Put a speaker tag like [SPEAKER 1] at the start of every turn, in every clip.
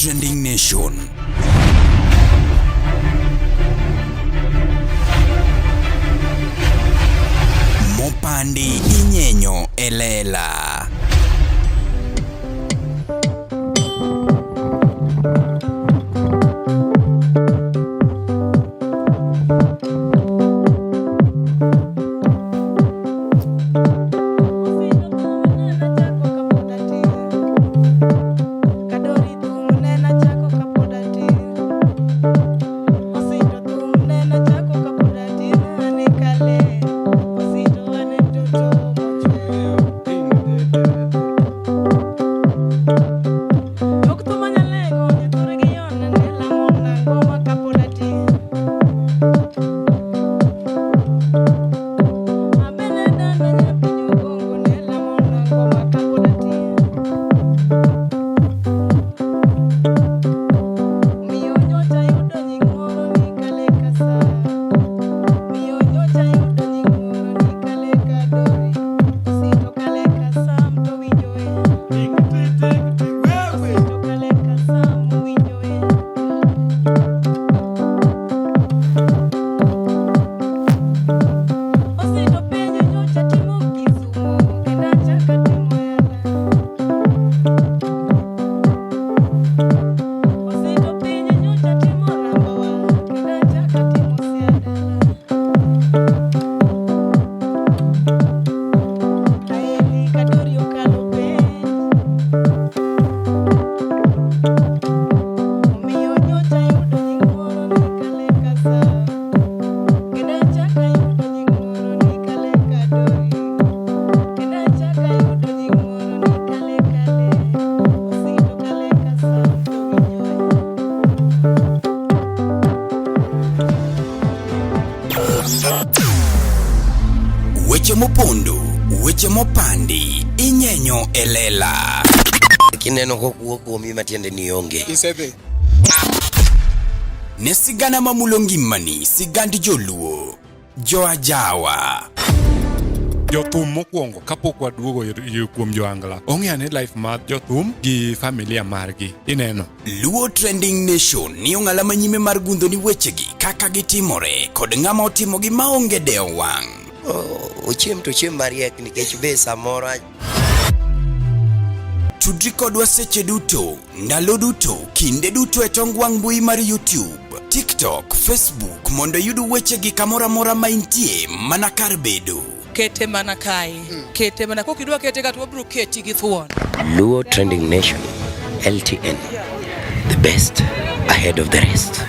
[SPEAKER 1] Trending Nation. Mopandi inyenyo e lela. Weche mopondo, weche mopandi, inyenyo e lela.
[SPEAKER 2] Kineno kokuo kuomi matiende ni onge.
[SPEAKER 3] Isedhi.
[SPEAKER 1] Ne sigana mamulo ngimani, sigand joluo. Joajawa.
[SPEAKER 3] Jothum mokwongo kapok waduogo kuom joangla ong'e ane life mar jothum gi familia margi ineno.
[SPEAKER 1] Luo Trending Nation ni ong'ala manyime mar gundho ni wechegi kaka gitimore kod ng'ama otimogi maonge dewo wang'.
[SPEAKER 2] Ochiem to ochiem mariek nikech be samoro
[SPEAKER 1] Tudri kodwa seche duto, ndalo duto, kinde duto e tong wang' mbui mar YouTube, TikTok, Facebook mondo iyud wechegi kamoro amora ma intie mana kar bedo.
[SPEAKER 4] Kete mana kae. Kete mana kok idwa kete ka to wabiro keti gi thuon.
[SPEAKER 2] Luo Trending Nation, LTN, the best ahead of the rest.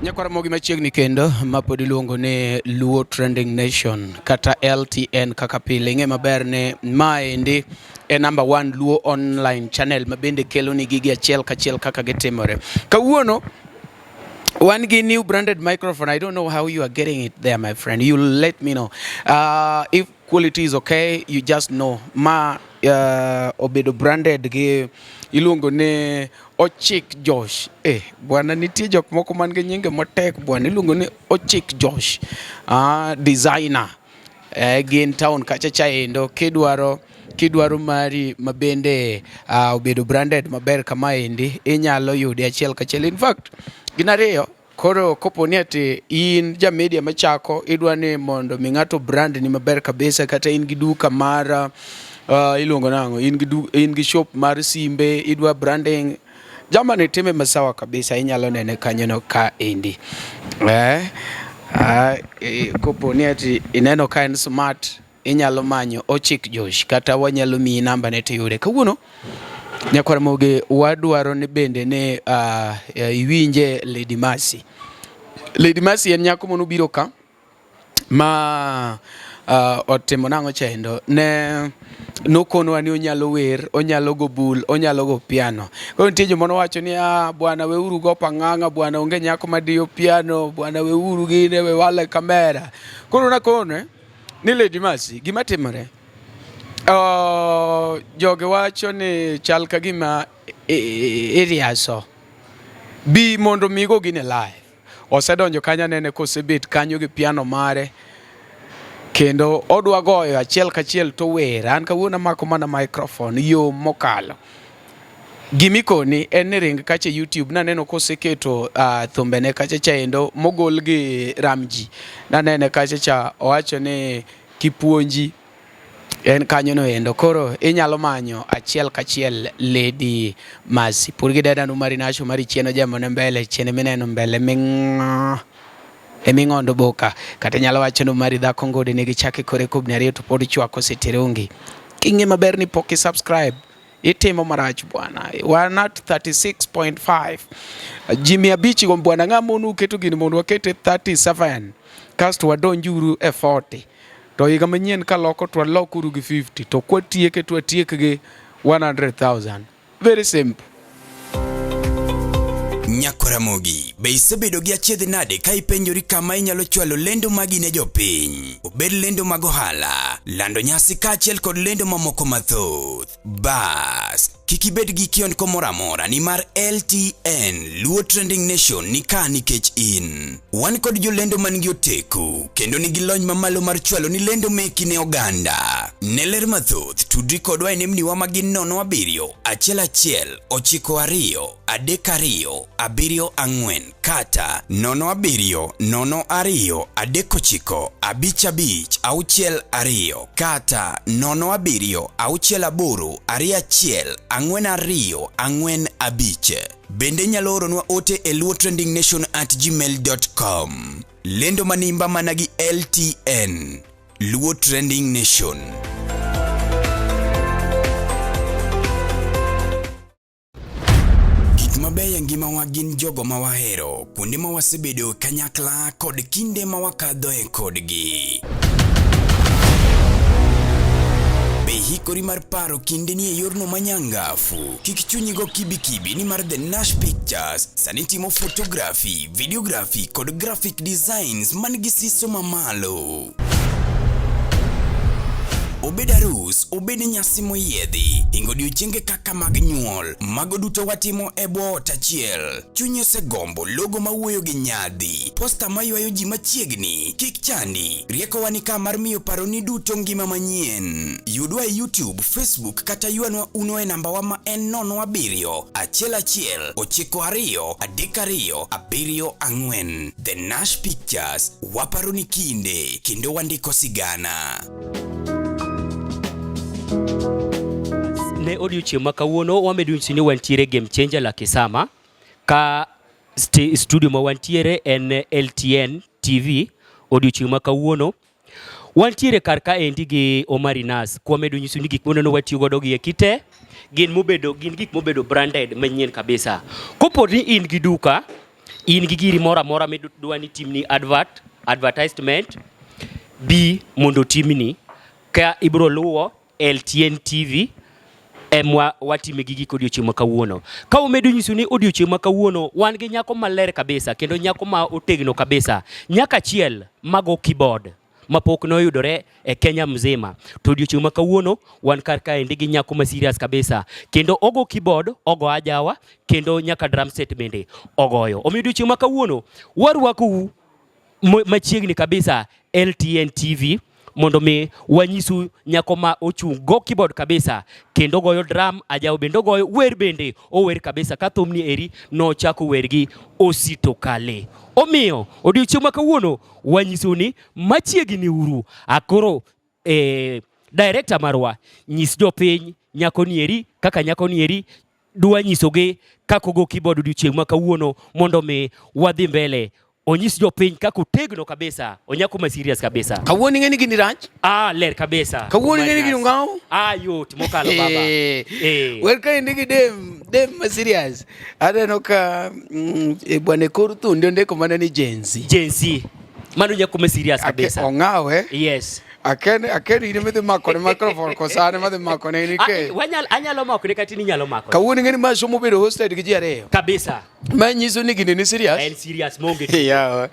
[SPEAKER 5] Nyakwar Ramogi machiegni kendo ma pod iluongo ni Luo Trending Nation kata LTN kaka pile. Ing'e maber ni maendi e number one Luo online channel ma bende kelo ni gigi achiel kachiel kaka gitimore. Kawuono wan gi new branded microphone. I don't know how you are getting it there, my friend. You let me know. If quality is okay, you just know. Ma obedo branded gi iluongo ni Ochik Josh. Bwana nitie jok moko man gi nyinge matek bwana iluongo ni Ochik Josh. Designer. Gin town kacha chaendo kidwaro mari mabende obedo branded maber kamaendi inyalo yude achiel kachiel. In fact, gin ariyo. Koro kopo ni ati in ja media machako idwa ni mondo mi ng'ato brand ni maber kabisa kata in gi duka mar iluongo nang'o in gi shop mar simbe idwa branding jamani time masawa kabisa inyalo nene kanyo no ka endi. Kopo ni ati ineno ka en smart inyalo manyo Ochik Josh kata wanyalo miyi namba ne tiyude. Kawuono Nyakwar Ramogi wadwaro ni bende ni iwinje Lady Mercy. Lady Mercy en nyako manobiro ka ma otimo nang'o chendo ne nokonwa ni onyalo wer, onyalo go bul, onyalo go piano. Koro nitie joma nowacho ni bwana weuru go pang'ang'a, bwana onge nyako madiyo piano, bwana weuru gine, we wale kamera. Koro nakone ni Lady Mercy gima timore jogi wacho ni chal ka gima iriaso bi mondo mi go gine live. Osedonjo kanyo anene kosebet kanyo gi piano mare. Kendo odwa goyo achiel kachiel to wer. An kawuono amako mana microphone yo mokalo. Gimikoni en ni ring kacha e YouTube naneno koseketo thumbene kacha chaendo mogol gi Ramji. Nanene kacha cha owacho ni kipuonji en kanyo no endo. Koro inyalo manyo achiel kachiel Lady Mercy. Pur gi dada nu mari nasho mari chien ojemo ne mbele chien mineno mbele ming'o eming'ondo boka kata inyalo wacho ni mari dhako ngode nigi chak e kore kobni ariyo to pod chwako sitirongi. King'e maber ni pok i subscribe itimo marach bwana. Wan at 36.5 ji 500 go bwana, ng'a monu keto gini mondo wakete 37 kasto wadonjuru e 40 to higa manyien kaloko to walokuru gi 50 to kwatieke to watiek gi 100,000. Very simple.
[SPEAKER 1] Nyakoramogi, be isebedo gi achiedh nade ka ipenjori kama inyalo chwalo lendo magi ne jopiny? Obed lendo mag ohala, lando nyasi kaachiel kod lendo mamoko mathoth. Bas, kik ibed gi kiondko moro amora nimar LTN Luo Trending Nation ni ka nikech in. Wan kod jolendo man gi oteku kendo nigi lony mamalo mar chwalo ni lendo meki ne oganda. Ne ler mathoth, tudri kodwa e nembniwa ma gin 07 11 92 32 74 kata 07 02 39 55 62 kata 07 68 21 42 45. Bende inyalo oronwa ote e luotrendingnation@gmail.com. Lendo manimba mana gi LTN. Luo Trending Nation. Gik mabeyo e ngimawa gin jogo ma wahero, kuonde ma wasebedo kanyakla kod kinde ma wakadhoe kodgi. Be ihikori mar paro kindeni e yorno manyangafu? Kik chunyi go kibikibi nimar The Nash Pictures sani timo photography, videography kod graphic designs man gi siso mamalo. Obed arus, obed nyasi moyiedhi, hingo odiochienge kaka mag nyuol, mago duto watimo e bwo ot achiel. Chunyi osegombo logo mawuoyo gi nyadhi, posta maywayo ji machiegni, kik chandi, riekowa ni ka mar miyo paroni duto ngima manyien. Yudwa e YouTube, Facebook kata ywanwa uno e nambawa ma en 07 11 92 32 74. The Nash Pictures, waparo ni kinde kendo wandiko sigana.
[SPEAKER 2] Ne odiochieng' ma kawuono wamedo nyisi ni wantiere Game Changer Lucky Summer ka studio ma wantiere en LTN TV. Odiochieng' ma kawuono wantiere kar kaendi gi Omari Nas kwamedo nyiso ni gik moneno watiyo godo gi eki te gin mobedo gin gik mobedo branded manyien kabisa. Kopo ni in gi duka, in gi giri moro amora midwa ni timni advert, advertisement, bi mondo otimni ka ibiro luwo LTN TV emwa watime gigi odiochieng' ma kawuono. Ka wamedo nyiso ni odiochieng' ma kawuono wan gi nyako maler kabisa kendo nyako ma otegno kabisa, nyako achiel mago keyboard mapok noyudore e Kenya mzima. To odiochieng' ma kawuono wan kar kaendi gi nyako ma serious kabisa kendo ogo keyboard, ogo ajawa kendo nyaka drum set bende ogoyo. Omiyo odiochieng' ma kawuono warwakou machiegni kabisa LTN TV mondo mi wanyisu nyako ma ochung' go keyboard kabisa kendo goyo drum, ajawo bende ogoyo, wer bende ower kabisa ka thumni eri nochako wer gi Osito Kale. Omiyo odiochieng' ma kawuono wanyisu ni machiegni uru akoro director marwa nyis jopiny nyako ni eri kaka nyako ni eri dwa nyisogi kaka ogo keyboard odiochieng' ma kawuono mondo mi wadhi mbele. Onyis jopiny kaka otegno kabisa, onyako ma serious kabisa.
[SPEAKER 5] Kawuono ing'e ni gini rach?
[SPEAKER 2] Ah, ler kabisa.
[SPEAKER 5] Kawuono ing'e ni gini ong'aw?
[SPEAKER 2] Ah, yot mokalo baba.
[SPEAKER 5] Wer ka indi gi dem, dem ma serious. Aneno ka bwana kor thunde ondiko mana ni Gen Z.
[SPEAKER 2] Gen Z. Mano nyako ma serious kabisa.
[SPEAKER 5] Ong'aw eh?
[SPEAKER 2] Yes.
[SPEAKER 5] Aken aken in midhi mako ne microphone koso an ema dhi mako ne nikech.
[SPEAKER 2] Wanyal anyalo mako ne kata in inyalo mako.
[SPEAKER 5] Kawuono ing'e ni ma somo bedo hosted gi ji ariyo.
[SPEAKER 2] Kabisa.
[SPEAKER 5] Ma nyiso ni gini ni serious.
[SPEAKER 2] En serious monge.
[SPEAKER 5] Yawa.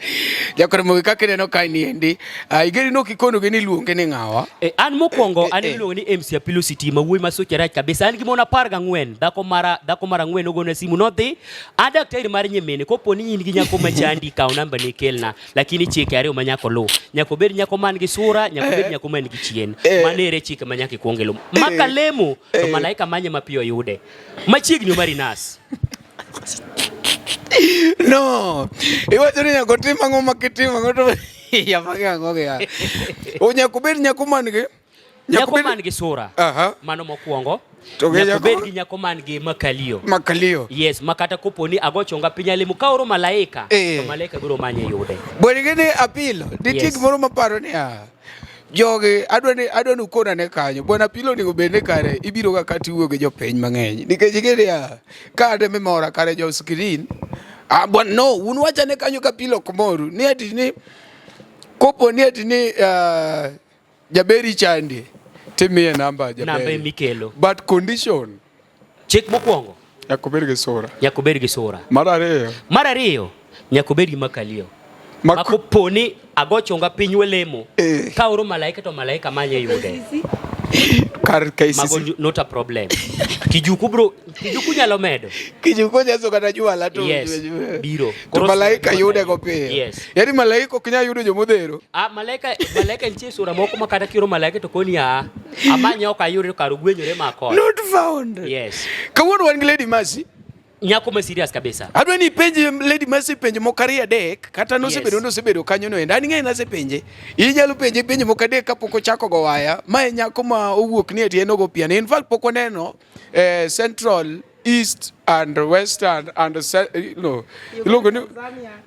[SPEAKER 5] Jakoro mogi kaka ineno kae ni endi. Ah, igeri no kikono gi ni luonge ni ng'awa.
[SPEAKER 2] Eh, an mokwongo
[SPEAKER 5] Eh,
[SPEAKER 2] an
[SPEAKER 5] eh.
[SPEAKER 2] iluongo ni MC Apilo Sitima wuoyi ma soche rach kabisa an gi mon 14 dhako mar ang'wen ogona simu nodhi an daktari mar nyimine kopo ni in gi nyako machandi kaw namba ni kelna lakini chike ariyo ma nyako luw nyaka obed nyako man gi sura nyaka obed nyako man gi chien
[SPEAKER 5] Eh.
[SPEAKER 2] mano ere chike ma nyaka ikuong iluw maka lemo to malaika manye mapiyo yude machiegni omari nas
[SPEAKER 5] No. Iwacho ni nyaka otim ang'o ma kitimo ang'o to ya magi ang'o gi ya. O nyaka obed nyako man gi
[SPEAKER 2] nyako man gi sura
[SPEAKER 5] Aha.
[SPEAKER 2] mano mokwongo
[SPEAKER 5] To gi
[SPEAKER 2] nyaka
[SPEAKER 5] nyako-
[SPEAKER 2] obed gi nyako man gi makalio
[SPEAKER 5] makalio.
[SPEAKER 2] Yes, ma kata kopo ni ago chonga piny alemo ka oro malaika,
[SPEAKER 5] Eh.
[SPEAKER 2] to malaika biro manye yude.
[SPEAKER 5] Bwana ing'e ni apilo nitie
[SPEAKER 2] Yes.
[SPEAKER 5] gimoro maparo niya jogi adwa ni ukona ne kanyo bwana apilo onego bed ni kare ibiro ga kata iwuoyo gi jopiny mang'eny nikech ing'e niya ka ade mimora kare jo screen ah, bwana no un wachane kanyo ka apilo ok moru ni ati ni kopo ni ati ni jaberi chandi timiye namba jaberi
[SPEAKER 2] Namba emikelo.
[SPEAKER 3] But condition
[SPEAKER 2] Chik mokwongo,
[SPEAKER 3] nyaka obed gi sura.
[SPEAKER 2] nyaka obed gi sura.
[SPEAKER 3] Mar ariyo,
[SPEAKER 2] Mar ariyo, nyaka obed gi makalio. Ma kopo ni ago chonga piny walemo,
[SPEAKER 5] Eh.
[SPEAKER 2] ka oro malaika to malaika manye yude.
[SPEAKER 5] Kar KCC.
[SPEAKER 2] Mago not a problem. Kijuku bro, kijuku nyalo medo.
[SPEAKER 5] Kijuku nyaso kata jwala to
[SPEAKER 2] Yes, biro.
[SPEAKER 5] To
[SPEAKER 2] Koro
[SPEAKER 5] malaika
[SPEAKER 2] sura
[SPEAKER 5] yude go piyo.
[SPEAKER 2] Yes.
[SPEAKER 5] Yaani malaika ok nyal yudo jomodhero.
[SPEAKER 2] Ah, malaika nitie sura moko ma kata kiro malaika to koni a amanye ok ayude to kar ogwenyore ma kod.
[SPEAKER 5] Not found.
[SPEAKER 2] Yes.
[SPEAKER 5] Kawuono wan gi Lady Mercy.
[SPEAKER 2] Nyako ma serious kabisa.
[SPEAKER 5] Adwa ni ipenj Lady Mercy penjo moko ariyo adek kata nosebedo
[SPEAKER 2] Yes.
[SPEAKER 5] nosebedo kanyo no endo. An ing'e nasepenje. Inyalo penje penjo moko adek kapok ochako go waya. Ma e nyako ma owuok ni eti en ogo piano. In fact pok waneno Central, East and Western and no. Iluongo ni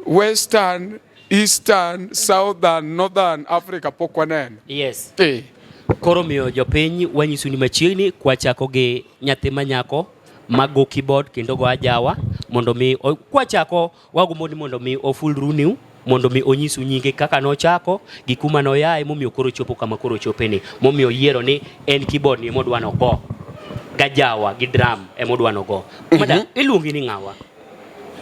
[SPEAKER 5] Western, Eastern, Southern, Northern Africa pok waneno.
[SPEAKER 2] Yes.
[SPEAKER 5] Eh.
[SPEAKER 2] Koro miyo jopiny wanyisu ni machiegni kwachako gi nyathi ma nyako mago keyboard kendo go ajawa mondo mi kwachako wagombo ni mondo mi oful runiu mondo mi onyisu nyinge kaka nochako gi kuma noyae momiyo koro chopo kama koro chopeni momiyo yiero ni en keyboard ni emodwa nogo gajawa gi drum emodwa nogo. Madam, iluongi ni ng'awa?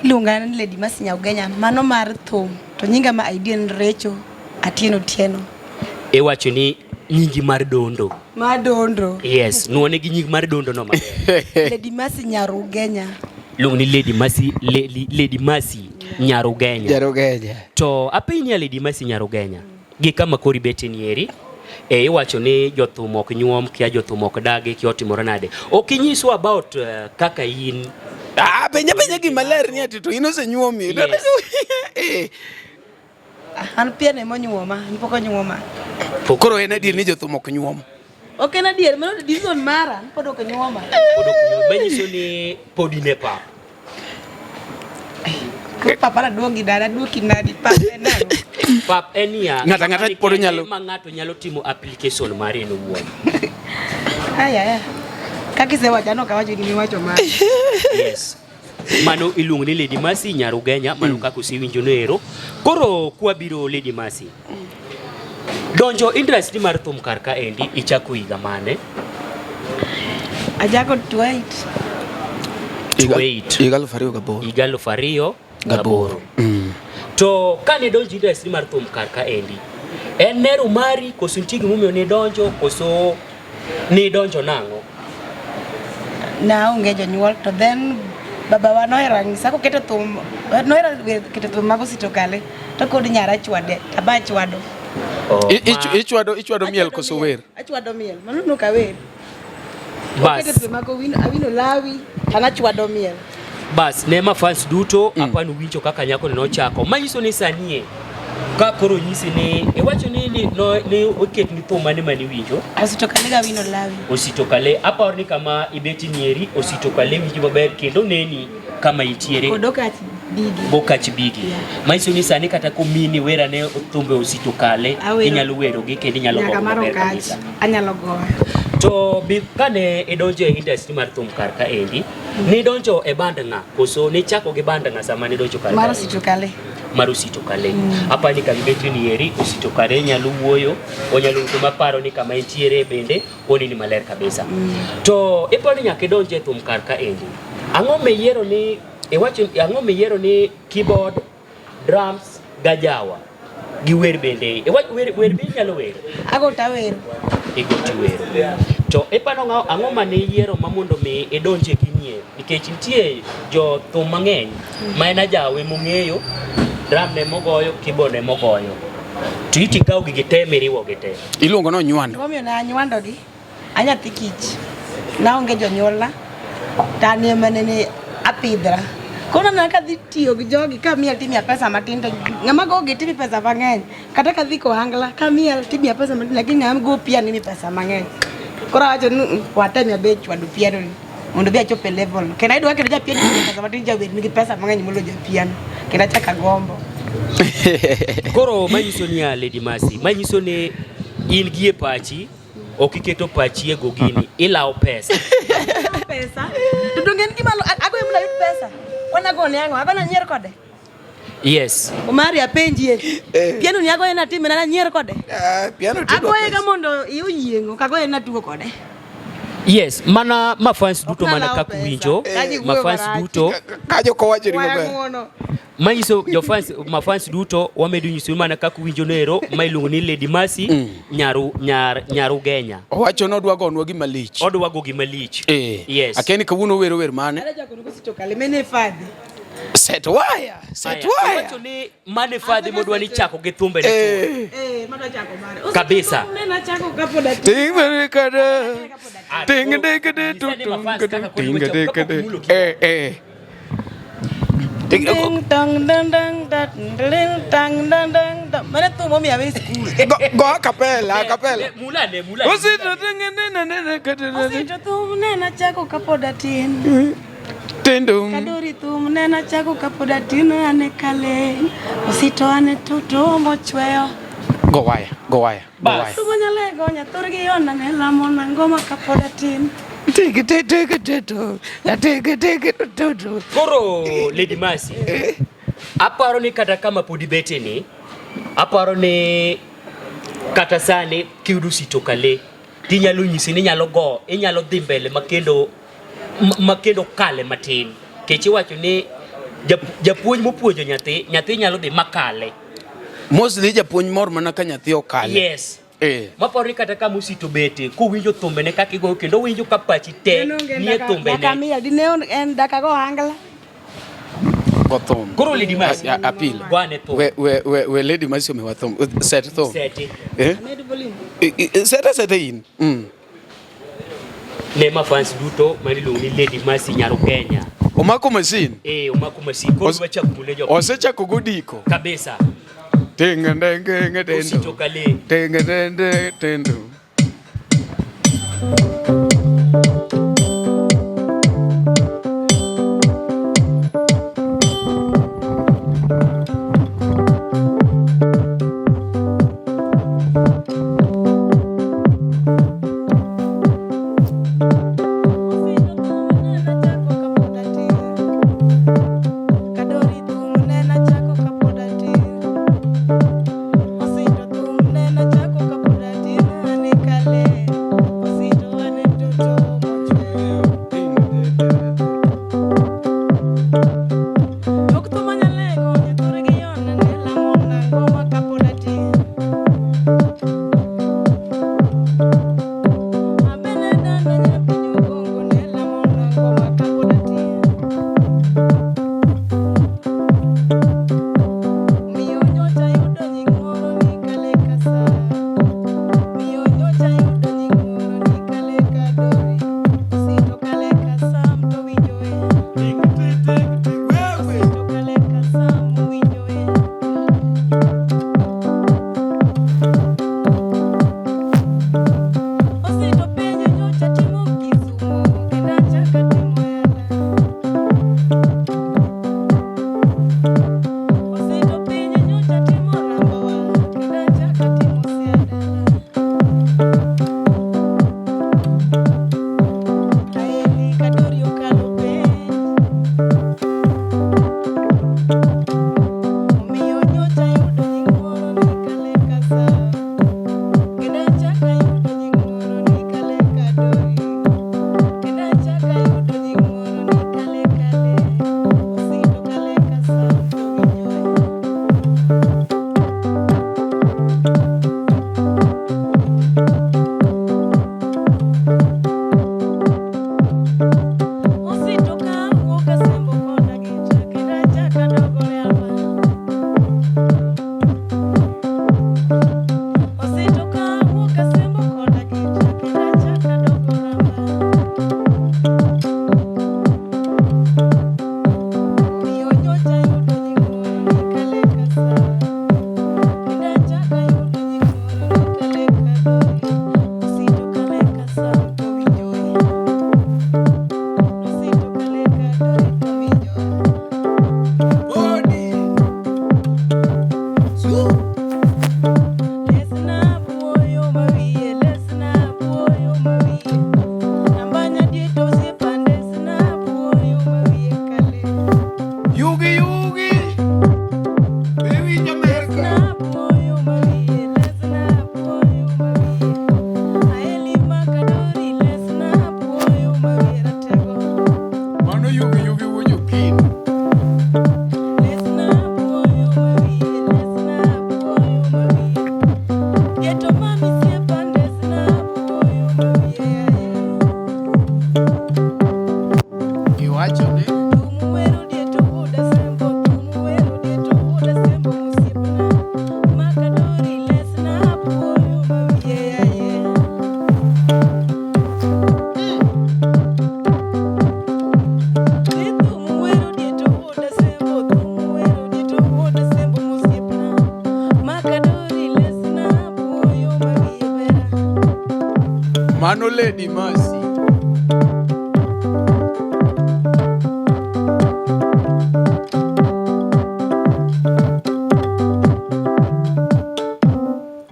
[SPEAKER 6] Iluonga ni Lady Mercy Nyaugenya, mano mar thum. To nyinga ma ID en Recho Atieno Tieno.
[SPEAKER 2] Iwacho ni nyingi mar dondo.
[SPEAKER 6] Mar dondo.
[SPEAKER 2] Yes, nuone gi nying mar dondo no maber.
[SPEAKER 6] Lady Mercy Nyarugenya.
[SPEAKER 2] Iluongo ni Lady Mercy, Lady Mercy Nyarugenya.
[SPEAKER 5] Nyarugenya.
[SPEAKER 2] To apenji ni Lady Mercy Nyarugenya, gi kama kori betie ni eri, iwacho ni jothum ok nyuom, kia jothum ok dagi, kia otimore nade. Ok inyiswa about kaka in.
[SPEAKER 5] Ah, penja penja gima ler ni ati to in osenyuomi.
[SPEAKER 2] Yes.
[SPEAKER 6] An pia ne monyuoma, an pok onyuoma.
[SPEAKER 5] Koro en adier ni jothum ok nyuom.
[SPEAKER 6] Ok en adier, mano decision mara, an pod ok onyuoma.
[SPEAKER 2] Pod ok nyuom. Manyiso ni pod in e pap.
[SPEAKER 6] Koro papa na duogi dala, duoki nadi, pap en nang'o?
[SPEAKER 2] Pap en niya,
[SPEAKER 5] Ng'ato ang'ata
[SPEAKER 2] ng'ama
[SPEAKER 5] pod
[SPEAKER 2] nikende
[SPEAKER 5] nyalo-
[SPEAKER 2] ma ng'ato nyalo timo application mare en owuon.
[SPEAKER 6] Aya, aya. Kaka isewacho, an ok awacho gima iwacho mara.
[SPEAKER 2] Yes. Mano iluongo ni Lady Mercy Nyarugenya, mano kaka usewinjo no ero. Koro kwabiro Lady Mercy. Donjo industry mar thum kar ka endi ichako higa mane?
[SPEAKER 6] Achako 28.
[SPEAKER 2] 28.
[SPEAKER 5] Higa aluf ariyo gaboro.
[SPEAKER 2] Higa aluf ariyo gaboro. To kane donjo industry mar thum kar ka endi, en nero mari koso nitie gimomiyo nidonjo koso nidonjo nang'o?
[SPEAKER 6] Naonge jonyuol to then babawa nohero nyisa koketo thum, nohero keto thum mag Osito Kale to kod nyara chwade, aba chwado.
[SPEAKER 2] Oh,
[SPEAKER 5] Ichwado miel koso wer?
[SPEAKER 6] Achwado miel, mano nok awer.
[SPEAKER 2] Bas.
[SPEAKER 6] Oketo thum mag Awino Lawi, to nachwado miel.
[SPEAKER 2] Bas, ne ma fans duto, apani winjo kaka nyako ni nochako. Manyiso ni sani ka koro nyisi ni iwacho ni ni no ni oket ni thum mane mane iwinjo?
[SPEAKER 6] Osito Kale ga Awino Lawi.
[SPEAKER 2] Osito Kale, aparo ni kama ibeti nieri, Osito Kale winjo maber kendo neni kama itiere.
[SPEAKER 6] Kod Okach Bigi.
[SPEAKER 2] Okach Bigi.
[SPEAKER 6] Yeah.
[SPEAKER 2] Manyiso ni sani kata komini wer ane thumbe Osito Kale,
[SPEAKER 6] Awero.
[SPEAKER 2] inyalo werogi kendo inyalo
[SPEAKER 6] Nyaka
[SPEAKER 2] gogo
[SPEAKER 6] mar
[SPEAKER 2] maber
[SPEAKER 6] Okach,
[SPEAKER 2] kabisa.
[SPEAKER 6] anyalo goyo.
[SPEAKER 2] To kane idonjo e industry mar thum kar ka endi, nidonjo e band ng'a koso nichako gi band ng'a sama nidonjo kar
[SPEAKER 6] Mar
[SPEAKER 2] ka?
[SPEAKER 6] Osito Kale.
[SPEAKER 2] Mar Osito Kale. Apani kama ibetri ni eri, Osito Kale nyalo wuoyo, onyalo wuoyo maparo ni kama entiere bende oneni maler kabisa. To iparo ni nyaka idonj e thum kar ka endi. Ang'o miyiero ni Iwacho ang'o miyiero ni keyboard, drums gajawa gi wer bende. Iwacho wer wer be inyalo wer.
[SPEAKER 6] Ago tawer.
[SPEAKER 2] Igo tiwero. To iparo ang'o mane iyiero ma mondo mi idonje ginie? Nikech nitie jo thum mang'eny ma en ajawa emong'eyo, drum ne mogoyo, keyboard ne mogoyo. To iti ikawo gigi te miriwo gi te.
[SPEAKER 5] Iluongo ni onywando.
[SPEAKER 6] Gimomiyo ne anywandogi, anyathi kich. Naonge jonyuolna, to an ema nene apidhra. Koro aneno kadhi tiyo gi jogi kamiel timiya pesa matin to ng'ama go gi timi pesa mang'eny. Kata kadhi kohangla kamiel timiya pesa matin lakini ng'ama go piano imiya pesa mang'eny. Koro awacho ni "Mm, watemia be chwado piano ni mondo bi achop e level no. Kendo ayudo ka kendo japiano nigi pesa matin jawer nigi pesa mang'eny moloyo japiano. Kendo achako agombo.
[SPEAKER 2] Koro manyiso ni ya Lady Mercy, manyiso ni in gi e pachi, ok iketo pachi e go gini, ilawo pesa.
[SPEAKER 6] Pesa. To donge en gima agoyo mondo ayud pesa. Kwan agone ang'o? Agone anyier kode.
[SPEAKER 2] Yes.
[SPEAKER 6] Omari apenjie. Piano ni agoye natime na anyier kode.
[SPEAKER 5] Piano tidwa
[SPEAKER 6] Agoye ga
[SPEAKER 5] pesa.
[SPEAKER 6] mondo iye oyieng', ok agoye natugo kode.
[SPEAKER 2] Yes, mana mafans duto
[SPEAKER 6] Ok
[SPEAKER 2] mana
[SPEAKER 6] nalawo
[SPEAKER 2] kaka
[SPEAKER 6] pesa.
[SPEAKER 2] uwinjo,
[SPEAKER 6] Kaji wuoyo
[SPEAKER 2] mafans
[SPEAKER 6] marach.
[SPEAKER 2] duto
[SPEAKER 5] Kajo kowacho ni
[SPEAKER 6] Waya
[SPEAKER 5] maber.
[SPEAKER 6] ng'uono.
[SPEAKER 2] manyiso jofans mafans duto wamedo nyiso mana kaka uwinjo nero ma iluongo ni Lady Mercy nyaru nyar Nyarugenya.
[SPEAKER 5] Owacho ni odwa gonwa gima lich.
[SPEAKER 2] Odwa go gima lich.
[SPEAKER 5] Eh.
[SPEAKER 2] Yes.
[SPEAKER 5] Akia ni kawuono owero wer mane?
[SPEAKER 6] Ada jakono kosito kale mene fadhi.
[SPEAKER 5] Set wire, set
[SPEAKER 2] Aya,
[SPEAKER 5] wire.
[SPEAKER 2] Owacho ni mane fadhi modwa ni chako gi thumbe ne
[SPEAKER 5] Eh.
[SPEAKER 6] Eh, mano chako mare. Osito
[SPEAKER 2] Kabisa.
[SPEAKER 6] thum ne nachako kapod atin.
[SPEAKER 5] Ting mere kada.
[SPEAKER 2] Ah,
[SPEAKER 5] Ting
[SPEAKER 2] koro,
[SPEAKER 5] de de
[SPEAKER 2] nyisa ni
[SPEAKER 5] tu
[SPEAKER 2] mafans kaka koro
[SPEAKER 5] ting de
[SPEAKER 2] kapok
[SPEAKER 5] de.
[SPEAKER 2] mulo keyboard.
[SPEAKER 5] Eh eh. Ting
[SPEAKER 6] Ding dong dang dang da ding dang dang dang dang. Mane thum momiyo awe skul.
[SPEAKER 5] go go a cappella, a cappella.
[SPEAKER 2] Mulane, mulane.
[SPEAKER 5] Osito ting ne ne ne ne kada ne.
[SPEAKER 6] Osito thum ne nachako kapod atin.
[SPEAKER 5] Tindum.
[SPEAKER 6] Kadori thum ne nachako kapod atin ane kale. Osito ane toto mochweyo.
[SPEAKER 5] Go wire, go wire, go wire.
[SPEAKER 6] Tumo nyalego nyathurgi yona ne lamo na ngoma kapod atin.
[SPEAKER 5] Ting te te te to. Ting te te to to.
[SPEAKER 2] Koro Lady Mercy, aparo ni kata kama pod ibete ni, aparo ni kata sani kiyudo Osito Kale, tinyalo nyisi ni inyalo go, inyalo dhi mbele makendo makendo kale matin. Kech iwacho ni japuonj mopuonjo nyathi, nyathi nyalo dhi makale.
[SPEAKER 5] Mostly japuonj mor mana ka nyathi okale.
[SPEAKER 2] Yes.
[SPEAKER 5] Eh.
[SPEAKER 2] Maparo ni kata kama Osito bete, kowinjo thumbene kaka igoyo kendo owinjo ka pachi te nie thumbene.
[SPEAKER 6] Daka miel dine en daka go ohangla.
[SPEAKER 5] Go thum.
[SPEAKER 2] Koro Lady Mercy,
[SPEAKER 5] Apil.
[SPEAKER 2] go ane thum.
[SPEAKER 5] We we we we Lady Mercy omiwa thum. Set thum.
[SPEAKER 2] Seti.
[SPEAKER 5] Eh?
[SPEAKER 6] Amed volume.
[SPEAKER 5] Sete sete in. Mm.
[SPEAKER 2] Ne mafans duto maniluongo ni Lady Mercy Nyarugenya.
[SPEAKER 5] Omako machine.
[SPEAKER 2] Eh, omako machine. Koro dwa chako mule jo.
[SPEAKER 5] Osechako godiko.
[SPEAKER 2] Kabisa.
[SPEAKER 5] Ting deng deng deng.
[SPEAKER 2] Osito Kale.
[SPEAKER 5] Ting deng deng deng.
[SPEAKER 6] Osito thum ne nachako kapod atin. Kadori thum ne nachako kapod atin. Osito thum ne nachako kapod atin ane kale. Osito ane toto mochweyo. Tok thum anyalego nyathurgi yona ne lamo na ngoma kapod atin.
[SPEAKER 5] Mano Lady Mercy.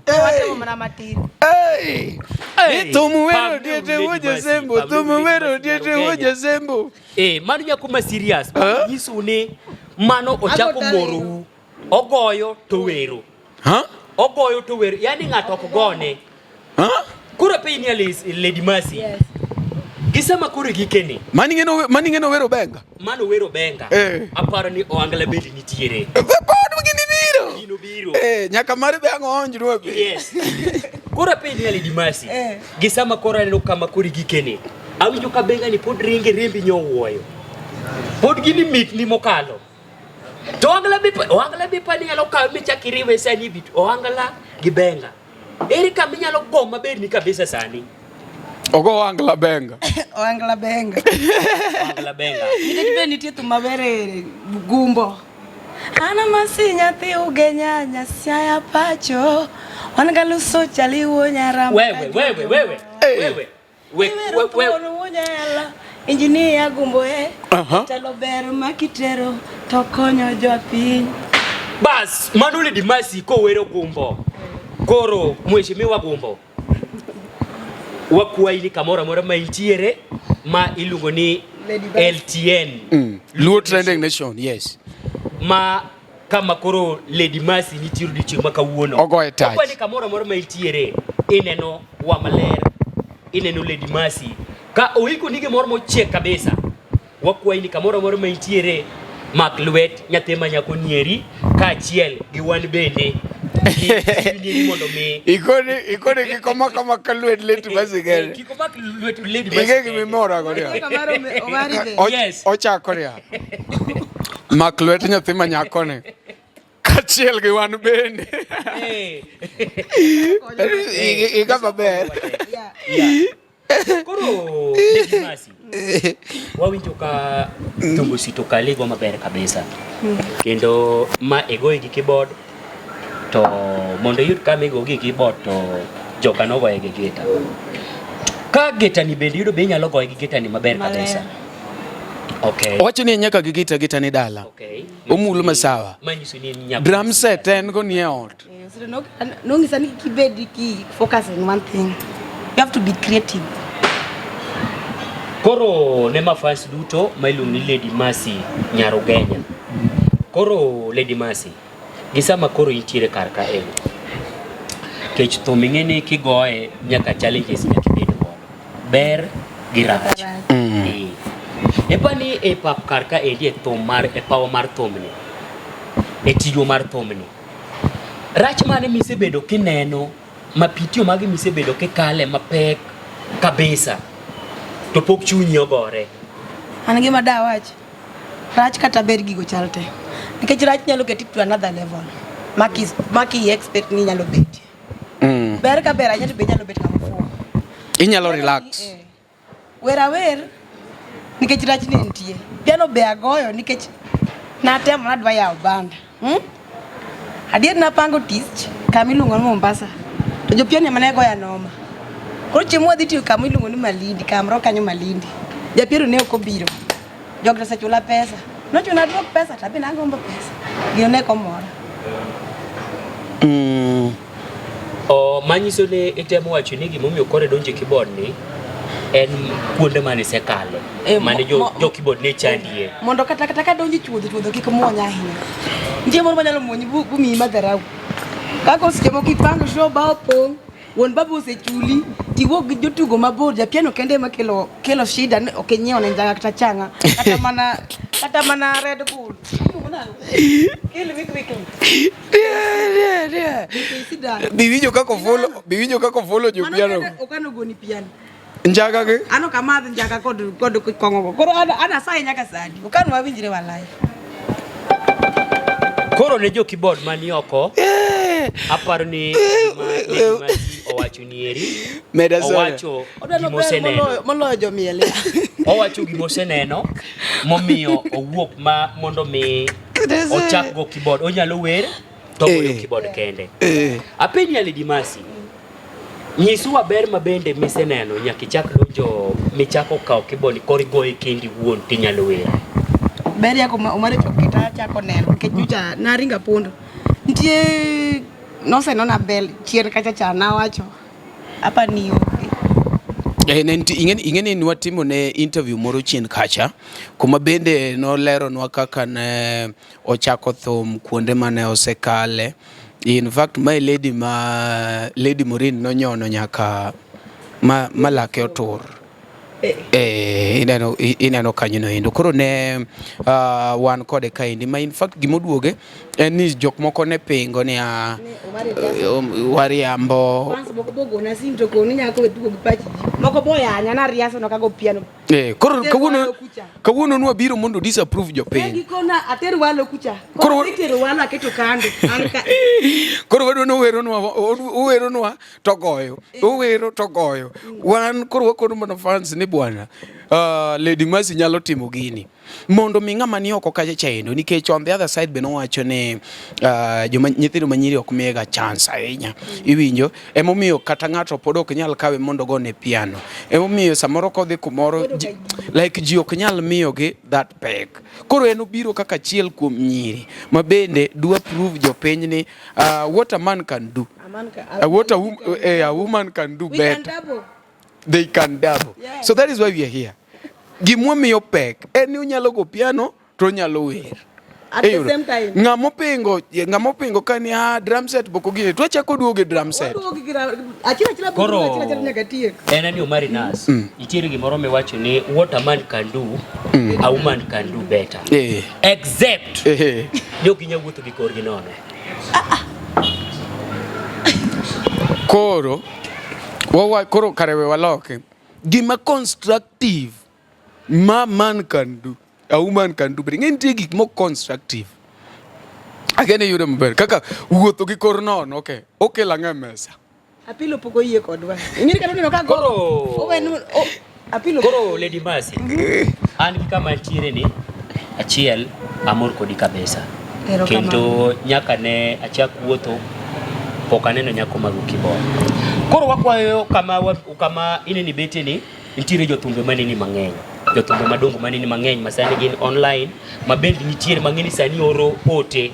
[SPEAKER 6] Watemo mana matin.
[SPEAKER 5] Hey!
[SPEAKER 2] Hey!
[SPEAKER 5] Thum wero
[SPEAKER 2] Pamne
[SPEAKER 5] diete
[SPEAKER 2] Lady
[SPEAKER 5] wuo
[SPEAKER 2] Mercy,
[SPEAKER 5] Jasembo,
[SPEAKER 2] pamne
[SPEAKER 5] thum
[SPEAKER 2] Lady
[SPEAKER 5] wero
[SPEAKER 2] Mercy
[SPEAKER 5] diete
[SPEAKER 2] Nyar
[SPEAKER 5] wuo
[SPEAKER 2] Ugenya.
[SPEAKER 5] Jasembo.
[SPEAKER 2] Eh, mano nyako ma serious.
[SPEAKER 5] Huh?
[SPEAKER 2] Nyiso ni mano ochako
[SPEAKER 6] Ago talent.
[SPEAKER 2] morou. Ogoyo to wero.
[SPEAKER 5] Huh?
[SPEAKER 2] Ogoyo to wero. Yaani ng'ato ok gone.
[SPEAKER 5] Huh?
[SPEAKER 2] Koro piny ni Lady Mercy.
[SPEAKER 6] Yes.
[SPEAKER 2] Gisama koro gikeni.
[SPEAKER 5] Mani ng'eno mani ng'eno wero benga.
[SPEAKER 2] Mano wero benga.
[SPEAKER 5] Eh.
[SPEAKER 2] Aparo ni ohangla bende nitiere.
[SPEAKER 5] Pod gini biro.
[SPEAKER 2] Gino biro.
[SPEAKER 5] Eh, nyaka mar be ang' oonjnwa be.
[SPEAKER 2] Yes. Koro apenji ni Lady Mercy.
[SPEAKER 6] Eh.
[SPEAKER 2] Gisama koro aneno kama koro gikeni. Awinjo ka benga ni pod ringe rembi nyowuoyo. Pod gini mitni mokalo. To ohangla be ohangla be pani nyalo kawe michak iriwe sani bit ohangla gi benga. Ere kama inyalo go maber ni kabisa sani?
[SPEAKER 5] Ogo angla benga.
[SPEAKER 6] Oangla benga.
[SPEAKER 2] Ohangla benga.
[SPEAKER 6] Nikech be nitie thum maber e gumbo. An amasi nyathi Ugenya Nyasaye pacho. Wan galuso chaliwo nyaramba.
[SPEAKER 2] Wewe wewe wewe.
[SPEAKER 5] Eh.
[SPEAKER 2] Wewe. We,
[SPEAKER 6] Iwero
[SPEAKER 2] we, we,
[SPEAKER 6] thuon wuonyela. Injinia gumbo e.
[SPEAKER 5] Aha.
[SPEAKER 6] Telo ber makitero to konyo jopiny.
[SPEAKER 2] Bas, mano Lady Mercy kowero gumbo. Koro mheshimiwa gumbo. Wakwayi ni kamoro amora ma intiere ma iluongo ni
[SPEAKER 6] Lady Mercy.
[SPEAKER 2] LTN
[SPEAKER 5] Luo Trending Nation, yes.
[SPEAKER 2] ma kama koro Lady Mercy nitie odiochieng' ma kawuono.
[SPEAKER 5] Ogoye tach.
[SPEAKER 2] Wakwayi ni kamoro amora ma intiere ineno wa maler, ineno Lady Mercy. Ka oiko ni gimoro mochiek kabisa. Wakwayi ni kamoro amora ma intiere mak lwet nyathi ma nyako nieri kaachiel gi wan bende. Gi nieri mondo mi
[SPEAKER 5] Ikoni ikoni kik omak amaka lwet Lady Mercy kende.
[SPEAKER 2] Kik omak lwet Lady Mercy.
[SPEAKER 5] Ing'e
[SPEAKER 2] kende.
[SPEAKER 5] gimimora go niya.
[SPEAKER 6] Kaka mar Omari be.
[SPEAKER 2] Yes.
[SPEAKER 5] Ochako niya. Mak lwet nyathi ma nyakoni. Kaachiel gi wan bende.
[SPEAKER 2] Eh.
[SPEAKER 5] Iga maber.
[SPEAKER 6] Yeah.
[SPEAKER 2] Yeah. Koro Lady Mercy, wawinjo ka thumbo sito kali go maber kabisa. Kendo ma igoye gi keyboard to mondo iyud kama igo gi keyboard to joka nogoye gi gita. Ka gita ni bende yudo be inyalo goye gi gita ni maber
[SPEAKER 6] Maler.
[SPEAKER 2] kabisa. Okay.
[SPEAKER 5] Owacho ni nyaka gi gita gita ni dala.
[SPEAKER 2] Okay.
[SPEAKER 5] Omulo masawa.
[SPEAKER 2] Manyiso ni en nyako.
[SPEAKER 5] Drum set en go nie ot.
[SPEAKER 6] Eh, so nong'isa ni kibed ki focus on one thing. You have to be creative.
[SPEAKER 2] Koro ne mafans duto ma iluongo ni Lady Mercy Nyar Ugenya. Koro Lady Mercy, gi sama koro intiere kar ka eni. Kech thum ing'e ni kigoye nyaka challenges nyaka ibed godo. Ber gi rach. Eh. Epani e pap kar ka endi e thum mar e pawa mar thumni. E tijwa mar thumni. Rach mane misebedo kineno mapitio mage misebedo kikale mapek kabisa to pok chunyi ogore.
[SPEAKER 6] An gima dawach, rach kata ber gigo chal te. Nikech rach nyalo keti to another level. Maki, maki expect ni nyalo betie. Ber ka ber ahinya to be nyalo bet kama fuwo.
[SPEAKER 5] Inyalo relax.
[SPEAKER 6] Eh. Wer awer nikech rach ne nitie. Piano be agoyo nikech natemo nadwa yawo banda. Adier napango tich kama iluongo ni Mombasa. To jopiano ema ne goya noma. Koro chieng' mwadhi tiyo kama iluongo ni Malindi, kamoro kanyo Malindi. Japiero ne ok obiro. Jogi osechula pesa. Nochuna aduok pesa to abe nagombo pesa. Gino ne ok omora.
[SPEAKER 2] O manyiso ni itemo wacho ni gimomiyo koro idonjo e keyboard ni en kuonde mane isekale
[SPEAKER 6] Eh,
[SPEAKER 2] mane jo, jo keyboard ne chandie.
[SPEAKER 6] Mondo kata kata kadonjo chuodho chuodho kik muonya ahinya. Nitie moro manyalo muonyi bu miyi madharau. Kaka seche moko ipango show ba opong', wuon baba osechuli, tiwuok gi jotugo mabor, japiano kende ema kelo kelo shida ni ok inyiewo ne njaga kata chang'a kata mana kata mana Red Bull. Kill me quickly.
[SPEAKER 5] Biwinjo kaka ofulo, biwinjo kaka ofulo jopiano.
[SPEAKER 6] Okano goni piano.
[SPEAKER 5] Njaga gi?
[SPEAKER 6] An ok amadh njaga kod kod kong'o go. Koro an an asaye nyaka sani. Okano wawinjre walai.
[SPEAKER 2] Koro ne jo keyboard mani oko aparo ni gima Lady Mercy owacho ni eri
[SPEAKER 5] Meda soda.
[SPEAKER 2] owacho
[SPEAKER 6] Odwaro
[SPEAKER 2] gima
[SPEAKER 6] ber
[SPEAKER 2] oseneno.
[SPEAKER 6] moloyo moloyo jomiel.
[SPEAKER 2] Owacho gima oseneno momiyo owuok ma mondo mi ochak go keyboard. Onyalo wer to ogoyo
[SPEAKER 5] Eh.
[SPEAKER 2] keyboard kende.
[SPEAKER 5] Eh.
[SPEAKER 2] Apenji ya Lady Mercy. Nyiswa ber ma bende miseneno nyaka ichak donjo michako kawo keyboard koro igoye kendi iwuon tinyalo wer.
[SPEAKER 6] Ber yako Omari Chokita achako neno nikech nyocha naringo apondo. Nitie nosenona bel chien kacha cha nawacho apa ni onge.
[SPEAKER 5] Eh, ne nitie- ing'e ing'e ni nwatimo ne interview moro chien kacha kuma bende noleronwa kaka ne ochako thum kuonde mane osekale. In fact, my lady ma Lady Maureen nonyono nyaka ma, ma lake otur. Eh, ineno ineno kanyo no endo. Koro ne wan kode kaendi ma in fact gimoduoge en ni jok moko ne pingo ni wariambo.
[SPEAKER 6] Fans moko bogona sim to koni nyako we tugo gi pach ji. Moko boyanya nariaso no kago piano.
[SPEAKER 5] Eh, koro
[SPEAKER 6] Ater
[SPEAKER 5] kawuono
[SPEAKER 6] walo kucha.
[SPEAKER 5] kawuono nwabiro mondo disapprove jopiny.
[SPEAKER 6] Gikona ater walo kucha.
[SPEAKER 5] Koro
[SPEAKER 6] Koro itero walo aketo kando. An ka
[SPEAKER 5] Koro wadwa ni oweronwa oweronwa to goyo. Owero to goyo. Wan koro wakono mana fans ni bwana. Lady Mercy nyalo timo gini. Mondo mi ng'ama ni oko kacha chaendo nikech on the other side be nowacho ni joma nyithindo manyiri ok miyega chance ahinya. Iwinjo? Emomiyo kata ng'ato pod ok nyal kawe mondo ogone piano. Emomiyo samoro kodhi kumoro ji, like ji ok nyal miyogi that pek. Koro en obiro kaka achiel kuom nyiri ma bende dwa prove jopiny ni what a man can do.
[SPEAKER 6] A man can,
[SPEAKER 5] what a woman can do
[SPEAKER 6] we can
[SPEAKER 5] better.
[SPEAKER 6] double.
[SPEAKER 5] They can double.
[SPEAKER 6] Yeah.
[SPEAKER 5] So that is why we are here. Gimwamiyo pek en ni onyalo go piano to onyalo wer.
[SPEAKER 6] At the same time.
[SPEAKER 5] Ng'ama opingo ka ni drum set boko gini to wachako duogo e drum set.
[SPEAKER 6] Waduogo gi gira achiel achiel
[SPEAKER 2] Koro
[SPEAKER 6] achiel achiel nyaka tiek.
[SPEAKER 2] En ni Omari Nas, nitiere gimoro miwacho ni what a man can do, a woman can do better.
[SPEAKER 5] Eh.
[SPEAKER 2] Except
[SPEAKER 5] Eh.
[SPEAKER 2] ni ok ginyal wuotho gi korgi nono.
[SPEAKER 5] Koro wawa koro kare we waloke. Gima constructive ma man can do, a woman can do better. Ng'e nitie gik mok constructive. Agene yudo maber kaka wuotho gi kor nono, okay. Okelo ang'o e mesa?
[SPEAKER 6] Apilo pok oyie kodwa. Ing'eni kata oneno ka go.
[SPEAKER 2] Koro
[SPEAKER 6] Owen Apilo.
[SPEAKER 2] Koro Lady Mercy, an gi kama antiere ni achiel amor kodi kabisa.
[SPEAKER 6] Erokamano.
[SPEAKER 2] Kendo nyaka ne achak wuotho pok aneno nyako mag keyboard. Koro wakwayo kama kama ineni betie ni nitiere jothumbe maneni mang'eny. Jothumbe madongo maneni mang'eny ma sani gin online ma bende nitiere mang'eny sani oro ote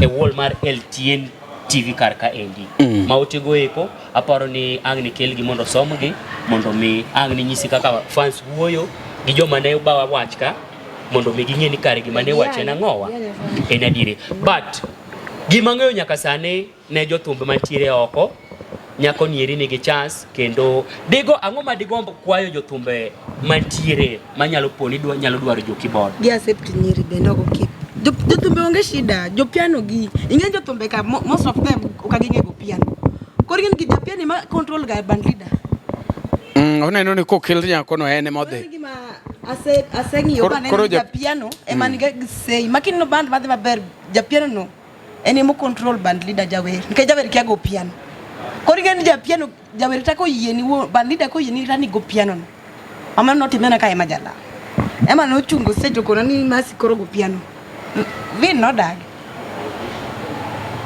[SPEAKER 2] e wall mar LTN TV kar ka endi. Ma otego eko aparo ni ang' ni kelgi mondo somgi mondo mi ang' ni nyisi kaka fans wuoyo gi joma ne bawa wach ka mondo mi ging'e ni kare gima ne wacho en ang'owa en adieri. But gima ng'eyo nyaka sani ne jothumbe mantiere oko nyako nieri nigi chance kendo digo ang'o ma digomb kwayo jothumbe mantiere manyalo poni dwa nyalo dwaro jo keyboard.
[SPEAKER 6] Gi accept nyiri bende ok okip. Jothumbe onge shida, jopiano gi. Ing'e jothumbe ka most of them ok ging'e go piano. Koro gin gi japiano ma control ga band leader.
[SPEAKER 5] Oneno ni kokel nyako no en ema odhi.
[SPEAKER 6] Gima aseng'iyo ba neno japiano ema nigi sei. Makineno band madhi maber japiano no en emo control band leader jawer. Nikech jawer kia go piano. Koro ing'e ni japiano jawer ta koyie ni band leader koyie ni rani go piano no. Amano notimena ka ema jala. Ema nochungo stage okona ni Mercy koro go piano. Vin nodagi.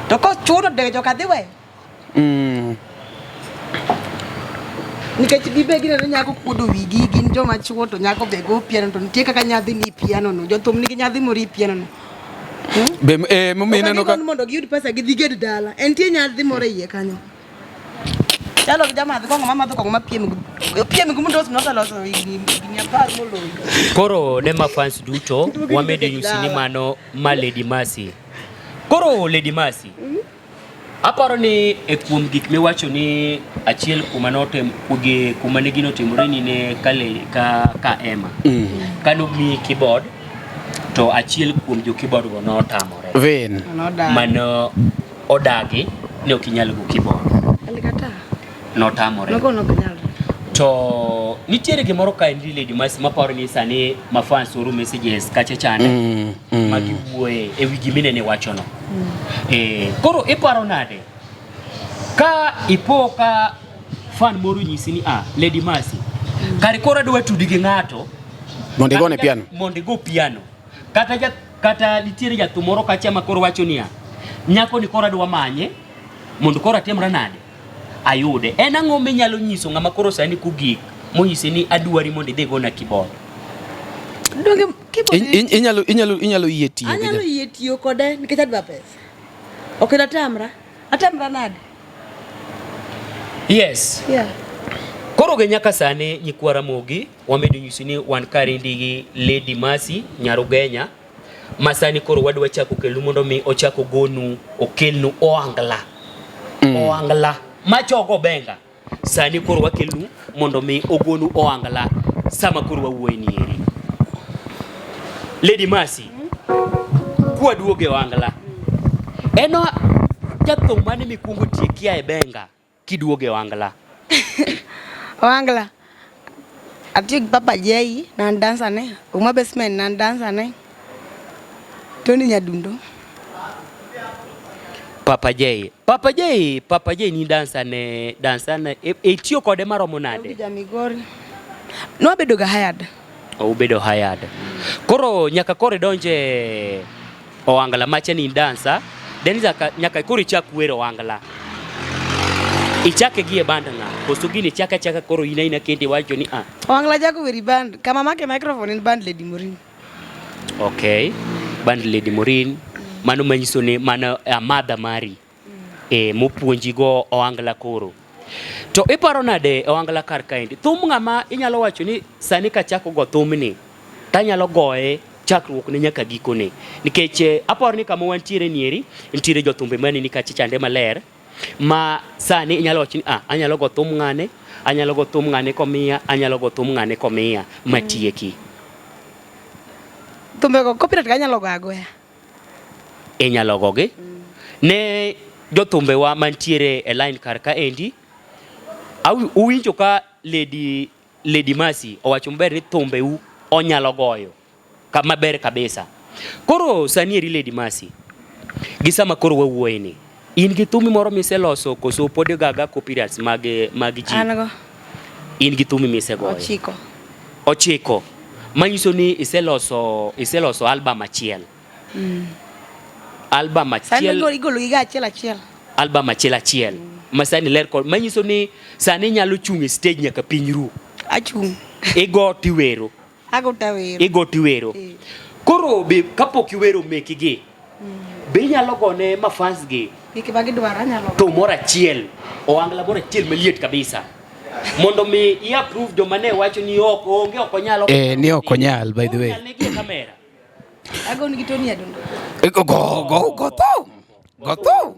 [SPEAKER 6] To kochuno de joka dhi weyo. Nikech gibe gineno nyako kuodo wigi gin joma chuo to nyako be go piano to nitie kaka nyadhi ni piano no. Jothum nigi nyadhi moro i piano no.
[SPEAKER 5] Be momiyo ineno ka
[SPEAKER 6] mondo giyud pesa gidhi ged dala. En tie nyadhi moro e iye kanyo. Chalo gi jamadh kong'o mamadho kong'o mapiem gi piem gi mundos noseloso higni 10 moloyo.
[SPEAKER 2] Koro ne ma fans duto wamedo nyisi ni mano ma Lady Mercy. Koro Lady Mercy, aparo ni e kuom gik miwacho ni achiel kuma notem kuge kuma ne gino timore ni ne kale ka ka Emma. Kano mi keyboard to achiel kuom jo keyboard go notamore.
[SPEAKER 5] Vin.
[SPEAKER 6] Nodagi.
[SPEAKER 2] Mano odagi ne ok inyal go keyboard.
[SPEAKER 6] Alikata.
[SPEAKER 2] Notamore.
[SPEAKER 6] Nokono ok nyalre.
[SPEAKER 2] To nitiere gimoro ka endi Lady Mercy maparo ni sani ma fans oro messages kacha chande ma giwuoye e wi giminene wachono. Koro iparo nade ka ipo ka fan moro nyisi ni Lady Mercy kare koro adwa tudi gi ng'ato
[SPEAKER 5] mondo igone piano.
[SPEAKER 2] Mondo igo piano. Kata nitiere jathum moro kacha ma koro wacho niya nyako ni koro adwa manye mondo koro atimra nade? ayude. En ang'o minyalo nyiso ng'ama koro sani kogik monyisi ni adwari mondo idhi gona keyboard?
[SPEAKER 6] Donge keyboard
[SPEAKER 5] Inyalo yie tiyo gi
[SPEAKER 6] anyalo yie tiyo kode nikech adwa pesa. Ok natamra. Atamra nade?
[SPEAKER 2] Yes.
[SPEAKER 6] Yeah.
[SPEAKER 2] Koro gi nyaka sani nyikwa Ramogi wamedo nyisi ni wan karendi gi Lady Mercy Nyarugenya ma sani koro wadwa chako kelu mondo mi ochak ogonu okelnu oangla. Oangla machogo benga. Sani koro wakelnu mondo mi ogonu oangla sama koro wawuoye ni eri. Lady Mercy, kwaduogo e oangla, en jathum mane mikwongo tiek kia e benga kiduogo e oangla?
[SPEAKER 6] Oangla. Atiyo gi Papa Jay, nan dancer ne. Uma Basement nan dancer ne. Tony Nyadundo.
[SPEAKER 2] Papa J. Papa J, Papa J ni dancer ne, dancer ne, itiyo kode maromo nade?
[SPEAKER 6] Ja Migori. Nwabedo ga hired.
[SPEAKER 2] Ubedo hired. Koro nyaka koro idonje oangla macha ni dancer, then nyaka koro ichak wero oangla. Ichake gi e band ng'a? Koso gini ichaka achaka koro in aina kendi iwacho ni ah.
[SPEAKER 6] Oangla chako weri band. Kama make microphone en band Lady Morin.
[SPEAKER 2] Okay. Band Lady Morin. Mano manyiso ni mano amadha mari. E mopuonji go oangla koro. To iparo nade oangla kar kaendi? Thum ng'ama inyalo wacho ni sani kachako go thumni tanyalo goye chakruok ne nyaka gikone. Nikech aparo ni kama wantiere nieri, nitiere jothumbe mani ni kacha chande maler ma sani inyalo wacho ni ah, anyalo go thum ng'ane, anyalo go thum ng'ane komiya, anyalo go thum ng'ane komiya matieki.
[SPEAKER 6] Thumbe go copyright anyalo go agoya.
[SPEAKER 2] Inyalo gogi. Ne jothumbewa mantiere e line kar kaendi, uwinjo ka Lady Mercy owacho maber ni thumbeu onyalo goyo maber kabisa. Koro sani eri Lady Mercy, gi sama koro wawuoye ni, in gi thumi moro miseloso koso pod igaga copyrights mag ji?
[SPEAKER 6] An go.
[SPEAKER 2] In gi thumi misegoyo?
[SPEAKER 6] 9.
[SPEAKER 2] 9. Manyiso ni iseloso album achiel. Album achiel.
[SPEAKER 6] Sani igolo gi achiel achiel.
[SPEAKER 2] Album achiel achiel. Ma sani ler kod manyiso ni sani inyalo chung' e stage nyaka piny ru.
[SPEAKER 6] Achung'.
[SPEAKER 2] Igo tiwero.
[SPEAKER 6] Ago tawero.
[SPEAKER 2] Igo tiwero. Koro be kapok iwero mekigi, be inyalo gone ma fans gi?
[SPEAKER 6] Gik ma gidwaro anyalo.
[SPEAKER 2] To moro achiel, oangla moro achiel maliet kabisa. Mondo mi i approve joma ne wacho ni ok onge ok onyal.
[SPEAKER 5] Ni ok onyal by the way.
[SPEAKER 2] Onyal negi e kamera.
[SPEAKER 6] Ago nigi Tony Adundo.
[SPEAKER 5] Go go go thum. Go thum.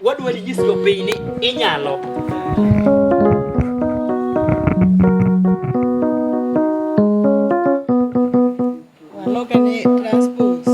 [SPEAKER 2] Wadwa ni nyis jopiny ni inyalo.
[SPEAKER 6] Waloke ni transpose.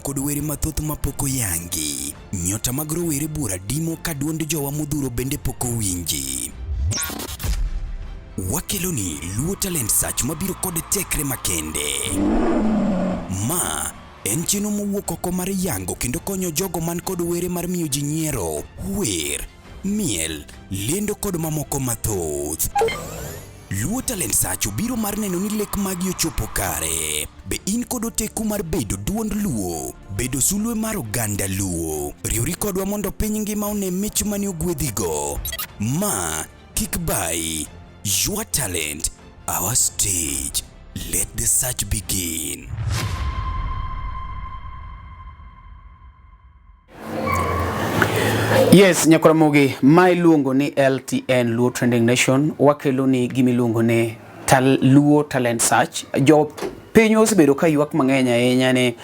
[SPEAKER 1] kod were mathoth mapok oyangi. Nyota mag rowere buora dimo ka duond jowa modhuro bende pok owinji. Wakeloni Luo Talent Search mabiro kod tekre makende. Ma en chenro mowuok oko mar yango kendo konyo jogo man kod were mar miyo ji nyiero, wer, miel, lendo kod mamoko mathoth. Luo Talent Search obiro mar neno ni lek magi ochopo kare. Be in kod oteku mar bedo duond Luo, bedo sulwe mar oganda Luo? Riwri kodwa mondo piny ngima one mich mane ogwedhigo. Ma kik bayi. Your talent, our stage. Let the search begin.
[SPEAKER 5] Yes, Nyakoramogi, ma iluongo ni LTN Luo Trending Nation, wakelo ni gima iluongo ni Luo Talent Search. Jo piny osebedo ka ywak mang'eny ahinya ni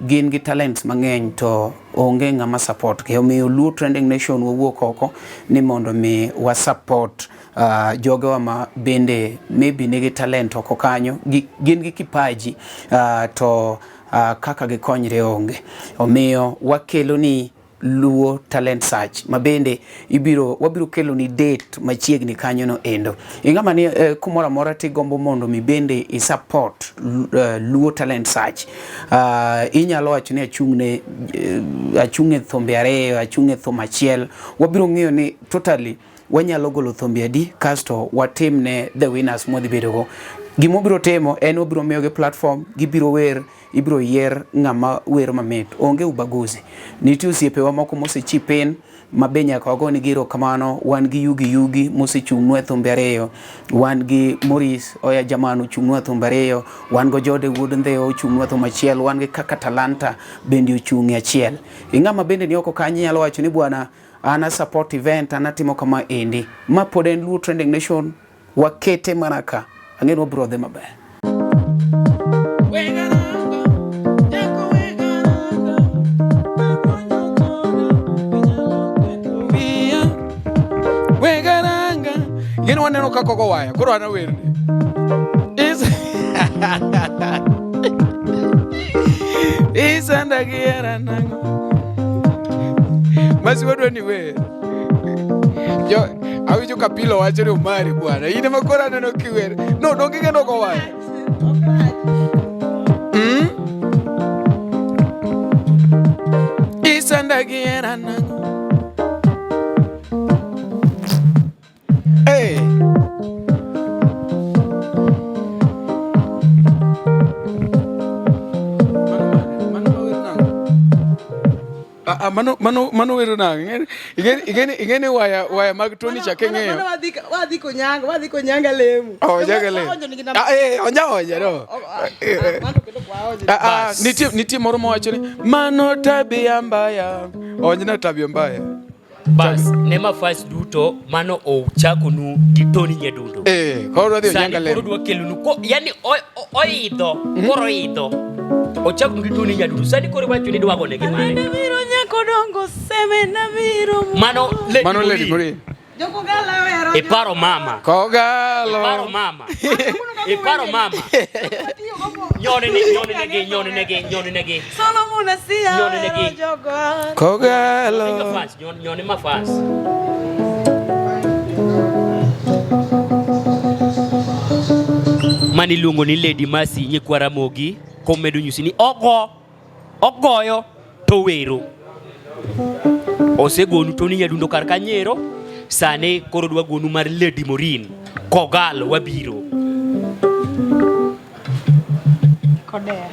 [SPEAKER 5] gin gi talents mang'eny to onge ng'ama support gi. Omiyo Luo Trending Nation wawuok oko ni mondo mi wa support jogewa ma bende maybe nigi talent oko kanyo, gin gi kipaji to kaka gikonyre onge. Omiyo wakelo ni Luo Talent Search ma bende wabiro kelo ni date machiegni kanyo no endo. Ing'ama ni kumoro amora tigombo mondo mi bende i support Luo Talent Search. Inyalo wacho ni achung' e thumbe ariyo, achung' e thum achiel. Wabiro ng'iyo ni totally wanyalo golo thumbe adi kasto watimne the winners mwadhi bedogo. Gima wabiro timo en wabiro miyogi platform, gibiro wer, ibiro yier ng'ama wero mamit. Onge ubaguzi. Nitie osiepewa moko mosechip in ma be nyaka wagonegi erokamano. Wan gi Yugi Yugi mosechung'nwa e thumbe ariyo. Wan gi Maurice Oya Jaman ochung'nwa e thumbe ariyo. Wan go Jode Wuod Ndhewa ochung'nwa e thum achiel. Wan gi Kaka Talanta bende ochung' e achiel. Ing'ama bende ni oko kanyo inyalo wacho ni bwana an a support event, an atimo kama endi. Ma pod en Luo Trending Nation, wakete mana ka. Ang'e ni wabiro dhi maber.
[SPEAKER 7] Gin waneno kaka ogo waya, koro an awerni. Isanda gi hera nang'o? Masi wadwa ni wer. Jo, awinjo ka Pilo wacho ni omari bwana. In ema koro aneno kiwer. No, donge ing'e ni ogo waya? Mm? Isanda gi hera nang'o? Hey. Mano wero nang'o? Ing'eni waya mag Tony cha king'iyo.
[SPEAKER 6] Mano wadhi Konyango, wadhi Konyango lemo.
[SPEAKER 7] Oh, Onyango lemo. Ah, onja onja no. Nitie moro mawacho ni mano tabia mbaya. Onjna tabia mbaya.
[SPEAKER 2] Bas, ne mafas duto mano ochakonu gi Tony Nyadundo.
[SPEAKER 7] Koro wadhi Onyango
[SPEAKER 2] lemo. Koro dwa kelonu ko yani oidho, koro oidho. Ochakonu gi Tony Nyadundo. Sani koro iwacho ni dwa gone gi mane.
[SPEAKER 6] Nabiro nyako dongo seme nabiro.
[SPEAKER 2] Mano
[SPEAKER 7] Lady Morin.
[SPEAKER 2] Iparo mama.
[SPEAKER 7] Kogalo.
[SPEAKER 2] Iparo mama. Iparo mama. Nyone negi.
[SPEAKER 6] Solomon Asia.
[SPEAKER 2] Nyone negi.
[SPEAKER 7] Kogalo.
[SPEAKER 2] Nyone mafas. Mani iluongo ni Lady Mercy nyikwa Ramogi komedo nyusi ni ogoyo to wero. Osegonu Tony Nyadundo kar kanyero, sani koro dwa gonu mar Lady Morin Kogalo wabiro.
[SPEAKER 6] Kodea.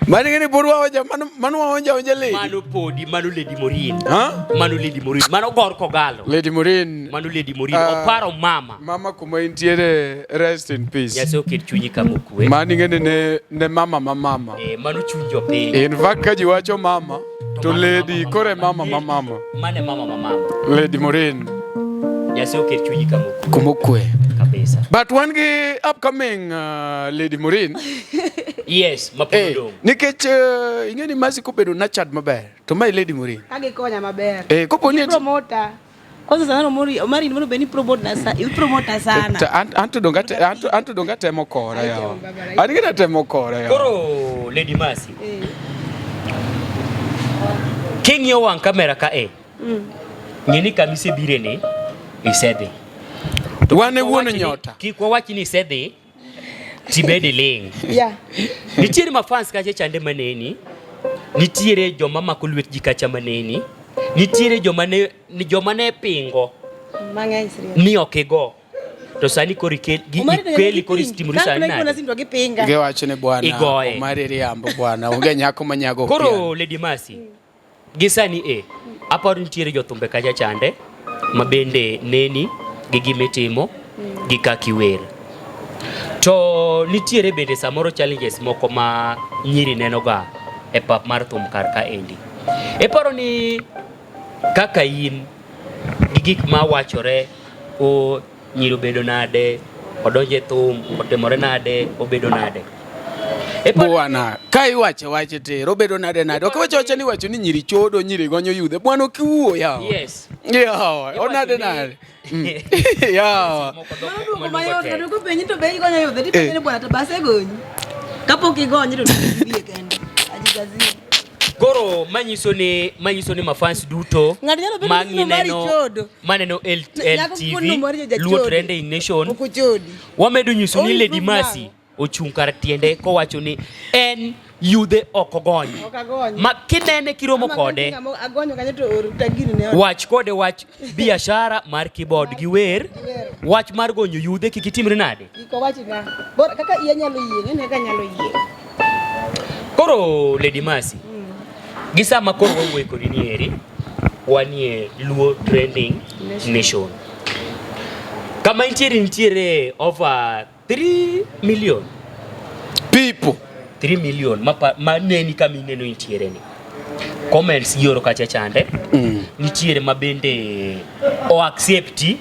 [SPEAKER 5] Mano ing'e ni pod waonja mano mano waonja onja lady.
[SPEAKER 2] Mano podi, mano Lady Morin.
[SPEAKER 5] Ha?
[SPEAKER 2] Mano Lady Morin. Mano gor kogalo.
[SPEAKER 5] Lady Morin.
[SPEAKER 2] Mano Lady Morin.
[SPEAKER 5] Ah.
[SPEAKER 2] Oparo mama.
[SPEAKER 5] Mama kuma intiere rest in peace.
[SPEAKER 2] Nyasaye oket chunyi kama okwe.
[SPEAKER 5] Mano ing'e ni ne, ne mama ma mama.
[SPEAKER 2] Eh, mano chuny jopiny.
[SPEAKER 5] In fact ka ji wacho mama to
[SPEAKER 2] mano
[SPEAKER 5] lady
[SPEAKER 2] mama,
[SPEAKER 5] kore
[SPEAKER 2] mama,
[SPEAKER 5] mama ma mama.
[SPEAKER 2] Mane mama ma mama.
[SPEAKER 5] Lady Morin
[SPEAKER 2] Nyasaye oket chunyi kama okwe.
[SPEAKER 5] kuma okwe.
[SPEAKER 2] Kabisa.
[SPEAKER 5] But wan gi upcoming Lady Morin.
[SPEAKER 2] Yes, ma pod
[SPEAKER 5] Eh,
[SPEAKER 2] odong'.
[SPEAKER 5] nikech ing'e ni Mercy kobedo nurtured maber to mae Lady Morin.
[SPEAKER 6] Ka gikonya maber.
[SPEAKER 5] Eh, kopo ni
[SPEAKER 6] Promota. Kwanza sana Omari, Omari ni beni promote na sa, promoter sana.
[SPEAKER 5] To an anto donga te, anto anto donga temo kora yawa. An gina temo kora yawa.
[SPEAKER 2] Koro Lady Mercy.
[SPEAKER 6] Eh.
[SPEAKER 2] King'iyo wang' kamera ka e. Ng'e ni kama isebire ni isedhi. To
[SPEAKER 5] Wan e
[SPEAKER 2] kik
[SPEAKER 5] wuon
[SPEAKER 2] wawach ni-
[SPEAKER 5] nyota.
[SPEAKER 2] Kik wawach ni isedhi tibed iling'.
[SPEAKER 6] Yeah.
[SPEAKER 2] Nitiere mafans kacha chande maneni. Nitiere joma mako lwet ji kacha maneni. Nitiere joma ne ni joma ne pingo
[SPEAKER 6] Mang'eny serious.
[SPEAKER 2] ni ok igo. To sani koro ikel gi
[SPEAKER 6] Omari to
[SPEAKER 2] ikeli koro
[SPEAKER 6] gipingi.
[SPEAKER 2] itimori
[SPEAKER 6] Ka
[SPEAKER 2] sani
[SPEAKER 6] kuna gikona
[SPEAKER 2] nade.
[SPEAKER 6] sindwa gipinga.
[SPEAKER 5] Giwacho ni bwana
[SPEAKER 2] Igoye.
[SPEAKER 5] Omari riambo bwana onge nyako manyago
[SPEAKER 2] Koro Lady Mercy, gi sani e, aparo nitiere jothumbe kacha chande ma bende neni gi gimitimo gi kaka iwer. To nitiere bende samoro challenges moko ma nyiri nenoga e pap mar thum kar ka endi. Iparo ni kaka in gi gik ma wachore o nyiri obedo nade, odonjo e thum, otimore nade, obedo nade. Iparo
[SPEAKER 5] Bwana, ka iwacho wache tir, obedo nade nade. Ok iwacho wacha ni iwacho ni nyiri chodo, nyiri gonyo yudhe. Bwana ok iwuo yawa.
[SPEAKER 2] Yes.
[SPEAKER 5] Yawa, onade
[SPEAKER 2] ni-
[SPEAKER 5] nade. Yawa.
[SPEAKER 2] Moko dhok
[SPEAKER 6] Mano duoko
[SPEAKER 2] maluongo
[SPEAKER 6] mayot
[SPEAKER 2] tek.
[SPEAKER 6] kata kopenji to be igonyo yudhe tipenje ni bwana to base gonyi. Kapok igonyi to ibie kende. Ajigazie.
[SPEAKER 2] Koro manyiso ni manyiso ni mafans duto
[SPEAKER 6] Ng'ato nyalo bedo ni Omari chodo.
[SPEAKER 2] maneno
[SPEAKER 6] Nyako
[SPEAKER 2] LTV
[SPEAKER 6] kuno Omari jachodo.
[SPEAKER 2] Luo Trending Nation
[SPEAKER 6] Ok ochodi.
[SPEAKER 2] wamedo nyiso ni
[SPEAKER 6] Only
[SPEAKER 2] Lady
[SPEAKER 6] proof
[SPEAKER 2] Mercy
[SPEAKER 6] nang'o?
[SPEAKER 2] ochung' kar tiende kowacho ni en yudhe ok ogony.
[SPEAKER 6] Ok agony.
[SPEAKER 2] Ma kinene kiromo
[SPEAKER 6] Ama
[SPEAKER 2] kode
[SPEAKER 6] kanyo ng'ama agonyo kanyo to or tagini ne
[SPEAKER 2] wach kode wach biashara mar keyboard gi wer wach mar gonyo yudhe kik itimri nade.
[SPEAKER 6] Kik owachna. Bora kaka iya nyalo yie, ng'eni kaka nyalo yie.
[SPEAKER 2] Koro Lady Mercy, gi sama koro wawuoyo kodi ni eri, wanie Luo Trending Nation. Kama intiere nitiere over 3 million.
[SPEAKER 5] People.
[SPEAKER 2] 3 million ma, ma neni kama ineno intiere ni. Comments gioro kacha chande. Nitiere ma bende o accepti,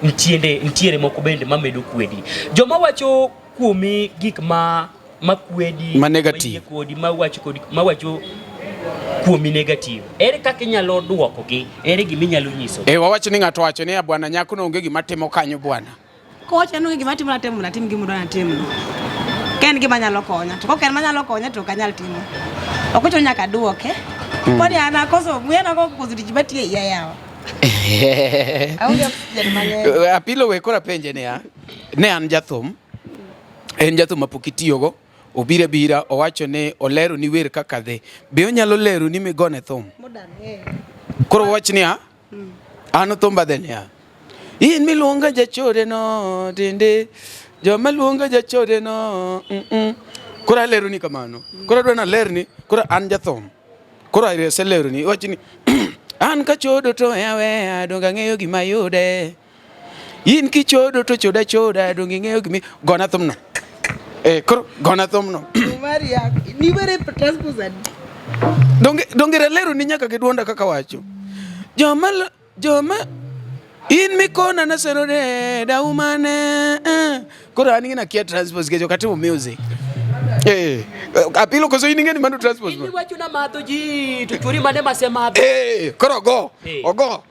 [SPEAKER 2] nitiere, nitiere moko bende mamedo kwedi. Joma wacho kuomi gik ma makwedi
[SPEAKER 5] Ma negative.
[SPEAKER 2] mayie kodi mawacho kodi mawacho kuomi negative. Ere kaka inyalo duokogi? Ere gima inyalo nyiso?
[SPEAKER 5] Eh, wawacho ni ng'ato wacho ni bwana nyako no onge gima timo kanyo bwana.
[SPEAKER 6] Kowacho ni onge gima atimo natemo natim gima odwa natimno. Ka en gima nyalo konya, to kok en manyalo konya to ok anyal timo. Ok ochuno nyaka aduoke. Kwani an akoso, wiya nokoso tich matiyo e iya yawa. Aonge oxygen mang'eny.
[SPEAKER 5] Apilo we koro apenje niya, ne an jathum, en jathum mapok itiyogo, obiro abira owacho ni olero ni wer kaka dhi. Be onyalo lero ni migone thum?
[SPEAKER 6] Modern, eh.
[SPEAKER 5] Koro wach niya, an thumba dhi niya, in miluonga jachode no, tinde, joma luonga jachode no, Koro alero ni kamano. Koro adwa nalerni, koro an jathum. Koro aseleroni, iwacho ni an kachodo to aweya, donge ang'eyo gima yude. In kichodo to choda choda, donge ing'eyo gima gona thumno. Eh, koro gona thumno.
[SPEAKER 6] Omari yako. Niwere transpose adi.
[SPEAKER 5] Donge donge alero ni nyaka gi duonda kaka wacho. Joma joma in mikona naserore daumane. Koro an ng'ina kia transpose nikech ok atimo music. Eh, apilo koso in ing'e ni mano transpose.
[SPEAKER 2] In iwacho na madho ji to chwori mane masemadho.
[SPEAKER 5] Eh, koro ogo.
[SPEAKER 2] Eh.
[SPEAKER 5] Ogo.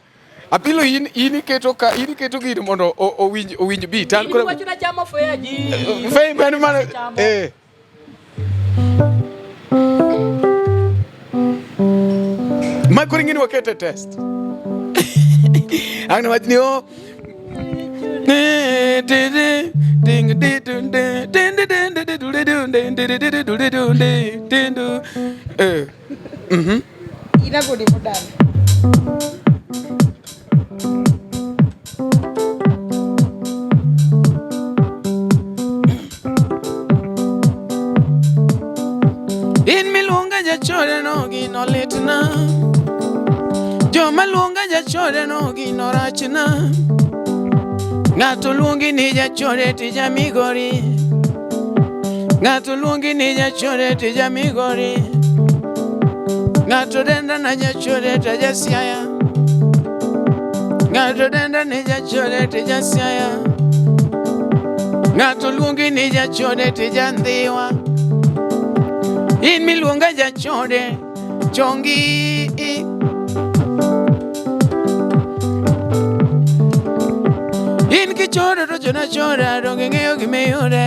[SPEAKER 5] Apilo in in iketo ka in iketo gino mondo owinj owinj beat. An
[SPEAKER 2] In
[SPEAKER 5] koro
[SPEAKER 2] iwacho na chamo fea ji.
[SPEAKER 5] Fame man mano
[SPEAKER 2] Chamo.
[SPEAKER 5] eh. Ma koro ing'e ni wakete test. Ang' wach ni o Eh.
[SPEAKER 6] Inagodi modern.
[SPEAKER 5] In miluonga jachode no gino rachna. Ng'ato luongi ni jachode tija migori. Ng'ato luongi ni jachode tija migori. Ng'ato denda na jachode to jasiaya. Ng'ato denda ni jachode to jasiaya. Ng'ato luongi ni jachode to jandhiwa. In miluonga jachode chongi. In kichodo to chona chora donge ng'eyo gima iyude.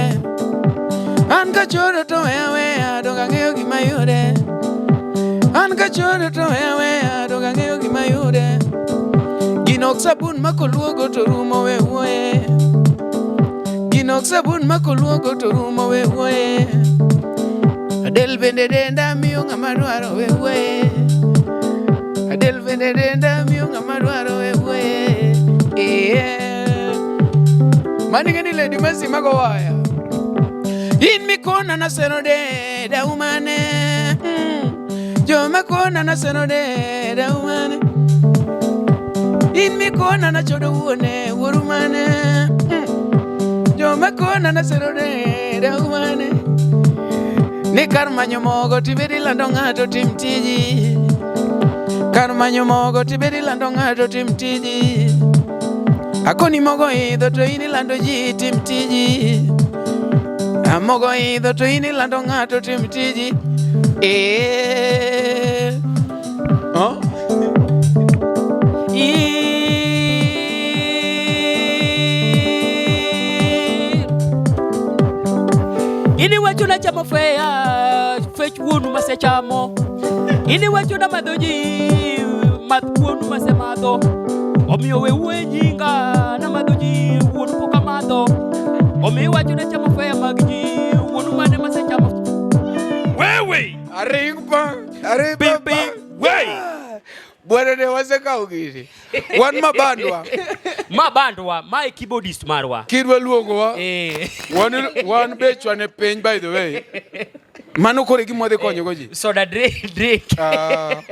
[SPEAKER 5] An kachodo to weya weya donge ang'eyo gima ayude. An kachodo to weya weya donge ang'eyo gima ayude. Gino ok sabun ma koluogo to rumo we wuoye. Gino ok sabun ma koluogo to rumo we wuoye. Adel bende denda miyo ng'ama dwaro we wuoye. Adel bende denda miyo ng'ama dwaro we wuoye. Yeah. Mano ing'e ni Lady Mercy mago waya. In mikona nasero de daumane. Joma kona nasero de daumane. In mikona nachodo wuone wuoru mane. Joma kona nasero de daumane. Ni kar manyo mogo tibed ilando ng'ato tim tiji. Kar manyo mogo tibed ilando ng'ato tim tiji. Akoni mogo idho to in ilando ji tim tiji. Mogo idho to in ilando ng'ato tim tiji. Eh. Oh?
[SPEAKER 2] Ini wacho na chamo feya fech wuonu masechamo. Ini wacho na madho ji math wuonu masemadho. Omiyo we wuoye nyinga na madho ji wuonu pok amadho. Omiyo iwacho na chamo feya mag ji wuonu mane masechamo.
[SPEAKER 3] Wewe!
[SPEAKER 7] Aring pa, aring pa.
[SPEAKER 2] Bing, bing.
[SPEAKER 3] We!
[SPEAKER 7] Bwana ne wasekawo gini. Wan mabandwa.
[SPEAKER 2] Ma bandwa, ma e keyboardist marwa.
[SPEAKER 7] Kidwa luongowa.
[SPEAKER 2] Eh.
[SPEAKER 7] Wan wan bechwa ne piny by the way. Mano koro e gima wadhi konyogo ji.
[SPEAKER 2] Soda drink, drink.
[SPEAKER 7] Ah,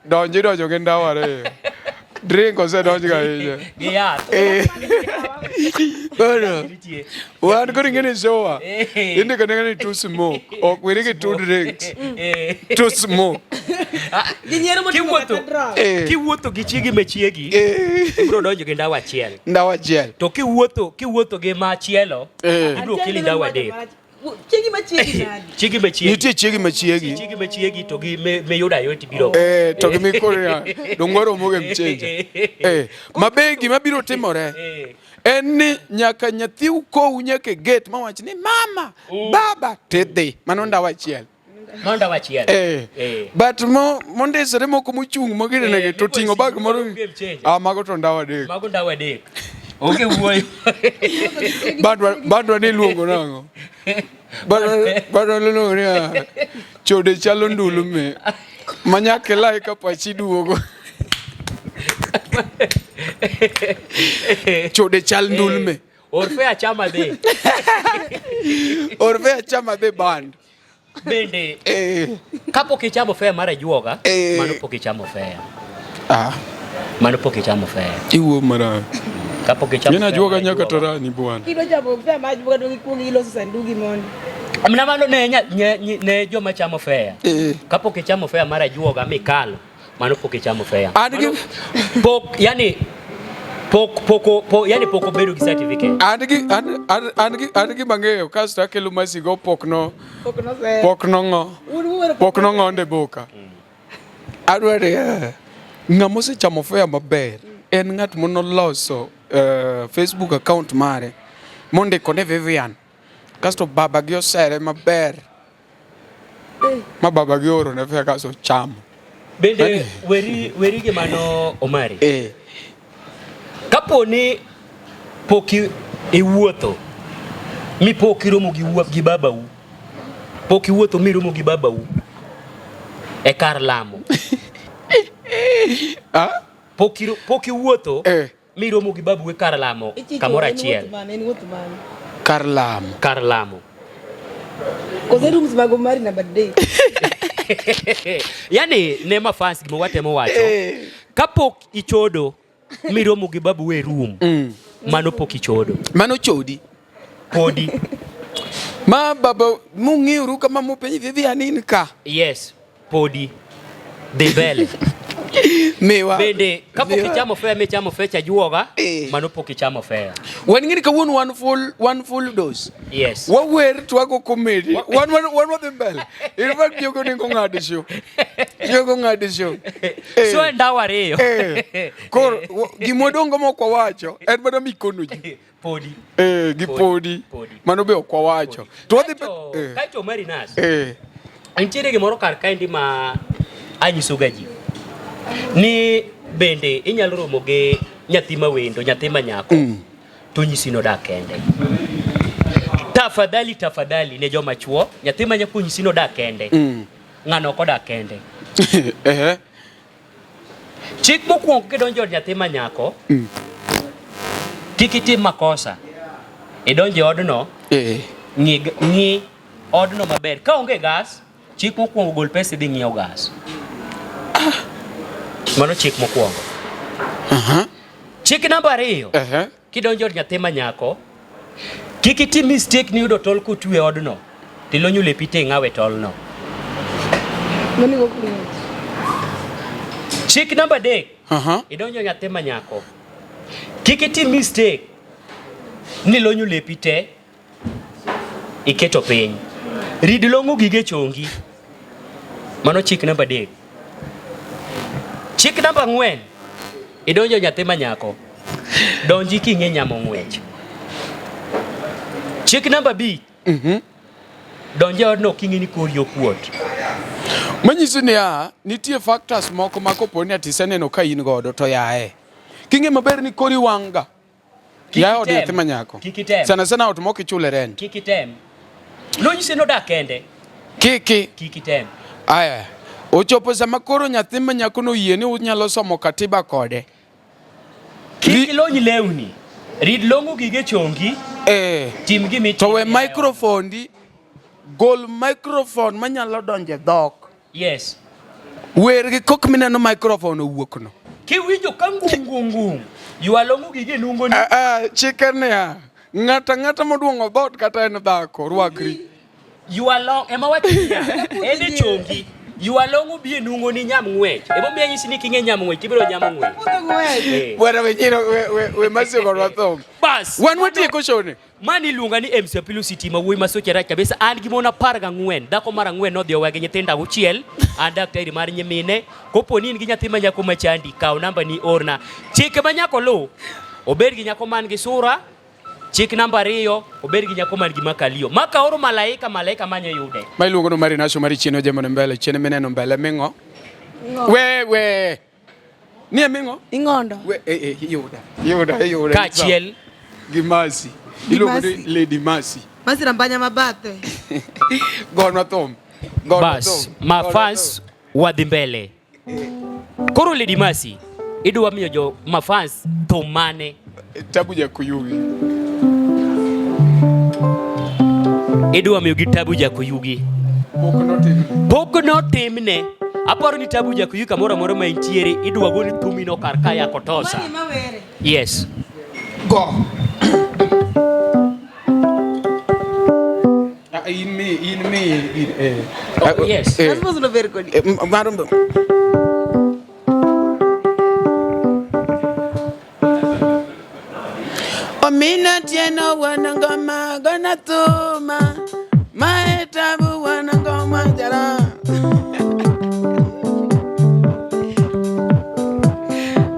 [SPEAKER 7] donji donjo gi ndawa ariyo. Drink osedonj ga ahinya.
[SPEAKER 2] Gi yath.
[SPEAKER 7] Eh. Koro
[SPEAKER 2] Nitie.
[SPEAKER 7] wan koro ing'e ni showa.
[SPEAKER 2] Eh.
[SPEAKER 7] Indiko nega ni to smoke. Ok wirigi two drinks.
[SPEAKER 2] Eh.
[SPEAKER 7] To smoke.
[SPEAKER 6] Ginyiero moting'o
[SPEAKER 2] Kiwuotho.
[SPEAKER 6] kata drop.
[SPEAKER 7] Eh.
[SPEAKER 2] Kiwuotho gi chiegi machiegi,
[SPEAKER 7] Eh.
[SPEAKER 2] ibiro donjo gi ndawa achiel.
[SPEAKER 7] Ndawa achiel.
[SPEAKER 2] To kiwuotho kiwuotho gi machielo,
[SPEAKER 7] Eh.
[SPEAKER 2] ibiro keli ndawa adek.
[SPEAKER 6] Chiegi machiegi nadi?
[SPEAKER 2] Chiegi machiegi.
[SPEAKER 7] Nitie chiegi machiegi.
[SPEAKER 2] Chiegi machiegi to gi miyudo ayot ibiro.
[SPEAKER 7] Eh, to gi mikoria dong waromo ge mchenja. Eh, ma be gima biro timore
[SPEAKER 2] Eh.
[SPEAKER 7] en ni nyaka nyathi ukowu nyaka e gate mawach ni mama, baba tidhi. Mano ndawa achiel.
[SPEAKER 2] Mano ndawa achiel.
[SPEAKER 7] Eh.
[SPEAKER 2] Eh.
[SPEAKER 7] But mo mondisore moko mochung' moginene
[SPEAKER 2] Eh,
[SPEAKER 7] to ting'o bag moro.
[SPEAKER 2] Game changer.
[SPEAKER 7] Ah, mago to ndawa adek.
[SPEAKER 2] Mago ndawa adek. Onge wuoyo.
[SPEAKER 7] Bandwa bandwa ni iluongo nang'o? Bandwa bandwa iluongo ni ah, chode chalo ndulume. Manyaka ilai ka pachi duogo. Chode chal ndulme.
[SPEAKER 2] Orfe achama dhi.
[SPEAKER 7] Orfe achama dhi band.
[SPEAKER 2] Bende
[SPEAKER 7] Eh.
[SPEAKER 2] kapok ichamo fea mar ajuoga,
[SPEAKER 7] Eh.
[SPEAKER 2] mano pok ichamo fea.
[SPEAKER 7] Ah,
[SPEAKER 2] Mano pok ichamo fea.
[SPEAKER 7] iwuo marach.
[SPEAKER 2] Kapok ichamo
[SPEAKER 7] Ng'eny
[SPEAKER 2] fea
[SPEAKER 7] ajuoga
[SPEAKER 2] mar
[SPEAKER 7] nyaka
[SPEAKER 2] ajuoga.
[SPEAKER 7] tarani bwana.
[SPEAKER 6] Kidwa chamo fea mar ajuoga to ikuong iloso sandugi mondo.
[SPEAKER 2] Amna mano ne, nya, ne, ne joma chamo fea.
[SPEAKER 7] Eh.
[SPEAKER 2] Kapok ichamo fea mar ajuoga mikalo, mano pok ichamo fea.
[SPEAKER 7] An gi-
[SPEAKER 2] Mano pok yani pok pok po, yani pok obedo gi certificate.
[SPEAKER 7] An gi an an an gi an gi mang'eyo kasto akelo masigo pok no
[SPEAKER 6] Pok noser.
[SPEAKER 7] pok nong'o
[SPEAKER 6] Un uwero
[SPEAKER 7] pok nong'onde boka. Adwaro eh, ng'ama osechamo fea maber en ng'at monoloso eh, Facebook account mare mondiko ne Vivian kasto baba gi osere maber ma baba gi ooro ne fea kasto ochamo.
[SPEAKER 2] Bende weri weri gi mano Omari.
[SPEAKER 7] Eh.
[SPEAKER 2] Kapo ni pok iwuotho mi pok iromo gi wuo gi babau, pok iwuotho mi iromo gi babau e kar lamo.
[SPEAKER 7] Ah?
[SPEAKER 2] Pok pok iwuotho
[SPEAKER 7] Eh.
[SPEAKER 2] mi iromo gi babu e kar lamo
[SPEAKER 6] Ichicho,
[SPEAKER 2] kamoro
[SPEAKER 6] en
[SPEAKER 2] achiel.
[SPEAKER 6] wuoth mane, en wuoth mane?
[SPEAKER 7] Kar lamo.
[SPEAKER 2] Kar lamo.
[SPEAKER 6] Koso rooms mag Omari namba 3.
[SPEAKER 2] Yani ne mafans gima watemo wacho.
[SPEAKER 7] Eh.
[SPEAKER 2] Kapok ichodo miromo gi babu e room. Mano pok ichodo.
[SPEAKER 7] Mano chodi.
[SPEAKER 2] Podi.
[SPEAKER 7] Ma baba mung'iyoru kama mupenj Vivian in ka.
[SPEAKER 2] Yes. Podi. Dhi mbele.
[SPEAKER 7] Miwa.
[SPEAKER 2] Bende kapok
[SPEAKER 7] Miwa.
[SPEAKER 2] ichamo fea michamo fecha juoga,
[SPEAKER 7] Eh.
[SPEAKER 2] mano pok ichamo fea.
[SPEAKER 7] Wan ng'eni kawuono wan full wan full dose.
[SPEAKER 2] Yes.
[SPEAKER 7] Wawer to wago comedy. Wan wan wan wadhi mbele. In fact jogo onego ng'ad show. Jogo ng'ad show. Eh.
[SPEAKER 2] So ndawa ariyo.
[SPEAKER 7] Eh. Koro gimwadongo mok wawacho en mana mikono ji.
[SPEAKER 2] Podi.
[SPEAKER 7] Eh, gi podi.
[SPEAKER 2] Podi.
[SPEAKER 7] Mano be ok wawacho. To wadhi
[SPEAKER 2] Kaeto,
[SPEAKER 7] eh.
[SPEAKER 2] kaeto Marinas.
[SPEAKER 7] Eh.
[SPEAKER 2] Nitiere gimoro kar kaendi ma anyisoga ji ni bende inyalo romo gi nyathi ma wendo, nyathi ma nyako to nyisi nodak kende. Tafadhali, tafadhali ne joma chuo, nyathi ma nyako nyisi nodak kende. Ng'ano ok odak kende.
[SPEAKER 7] Ehe.
[SPEAKER 2] Chik mokwongo kidonjo e od nyathi ma nyako, kik itim makosa. Idonjo e odno,
[SPEAKER 7] Eh.
[SPEAKER 2] ng'i ng'i odno maber. Ka onge gas, chik mokwongo gol pesa idhi ng'iew gas. Mano chik mokwongo. Chik namba ariyo,
[SPEAKER 7] Ehe.
[SPEAKER 2] kidonjo od nyathi ma nyako, kik itim mistake ni yudo tol kotwe e odno, tilonyo lepi te ing'awe tolno.
[SPEAKER 6] Mano go kuno.
[SPEAKER 2] Chik namba adek,
[SPEAKER 7] Aha.
[SPEAKER 2] idonjo nyathi ma nyako, kik itim mistake ni lonyo lepi te iketo piny. Rid long'o gige chongi. Mano chik namba adek. Chik namba ang'wen, idonjo nyathi ma nyako, donji king'e nyamo ng'wech. Chik namba abich, donj e odno king'e ni kori okuot.
[SPEAKER 7] Manyiso niya, nitie factors moko ma kopo ni ati iseneno ka in godo to yaye. King'e maber ni kori wang' ga.
[SPEAKER 2] Kik
[SPEAKER 7] Yaye od
[SPEAKER 2] item.
[SPEAKER 7] nyathi ma nyako.
[SPEAKER 2] Kik item.
[SPEAKER 7] Sana sana ot mok ichule rent.
[SPEAKER 2] Kik item. Nonyisi nodak kende.
[SPEAKER 7] Kiki.
[SPEAKER 2] Kik item.
[SPEAKER 7] Aya. Ochopo sama koro nyathi ma nyako no oyie ni unyalo somo katiba kode.
[SPEAKER 2] Kik ilony lewni. Rid long'o gige chongi.
[SPEAKER 7] Eh.
[SPEAKER 2] Tim gima
[SPEAKER 7] To we
[SPEAKER 2] itimo.
[SPEAKER 7] microphone di gol microphone manyalo donjo e dhok.
[SPEAKER 2] Yes.
[SPEAKER 7] Wer gi kok mineno microphone owuok no.
[SPEAKER 2] Kiwinjo ka ngung ngung ngung, ywa long'o gige nungoni.
[SPEAKER 7] Ah, ah, chik en niya, ng'ato ang'ata moduong'o dhoot kata en dhako, rwakri.
[SPEAKER 2] Ywa long ema wacho niya, en e chongi. Ywa long'o bi e nungoni nyam ng'wech. Emomiyo anyisi ni king'e nyamo ng'wech tibiro nyamo ng'wech. Eh.
[SPEAKER 7] Bwana we nyiro we we we masiko rwa thum.
[SPEAKER 2] Bas.
[SPEAKER 7] Wan watieko show ni.
[SPEAKER 2] Mani iluonga ni MC Apilo Sitima wuoyi ma soche rach kabisa. An gi mon 14, dhako mar ang'wen nodhi owe gi nyithindo auchiel. An daktari mar nyimine. Kopo ni in gi nyathi ma nyako machandi, kaw namba ni orna. Chike ma nyako luw, obed gi nyako man gi sura. Chik namba ariyo, obed gi nyako man gi makalio. Maka oro malaika, malaika manyo yude.
[SPEAKER 7] Ma iluongo no Mari Nasho mari chien ojemo ne mbele, chien mineno mbele ming'o. We we. Nie ming'o?
[SPEAKER 6] Ing'ondo.
[SPEAKER 7] We eh eh iyuda. Iyuda iyuda.
[SPEAKER 2] Kaachiel
[SPEAKER 7] gi Mercy.
[SPEAKER 6] Gi
[SPEAKER 7] Iluongo ni
[SPEAKER 6] Mercy.
[SPEAKER 7] Lady Mercy.
[SPEAKER 6] Mercy Rambanya mabathe.
[SPEAKER 7] Gonwa thum. Gonwa
[SPEAKER 2] Bas,
[SPEAKER 7] thum.
[SPEAKER 2] ma
[SPEAKER 7] Gonwa
[SPEAKER 2] fans wadhi mbele. Koro Lady Mercy, idwa miyo jo ma fans thum mane?
[SPEAKER 7] thum. Tabu Jakuyugi.
[SPEAKER 2] Idwa miyo gi Tabu Jakuyugi.
[SPEAKER 7] Pok notimne.
[SPEAKER 2] Pok notimne. Aparo ni Tabu Jakuyugi kamoro amora ma intiere idwa goni thumino kar ka ya Kotosa.
[SPEAKER 6] Mani mawere.
[SPEAKER 2] Yes.
[SPEAKER 7] Go. Ah, in mi, in mi, in, eh.
[SPEAKER 2] Oh, yes.
[SPEAKER 7] Eh,
[SPEAKER 6] Lazima unover kodi.
[SPEAKER 7] eh, maro- Omina tieno wana ngoma gona thuma mae tabu wana ngoma jara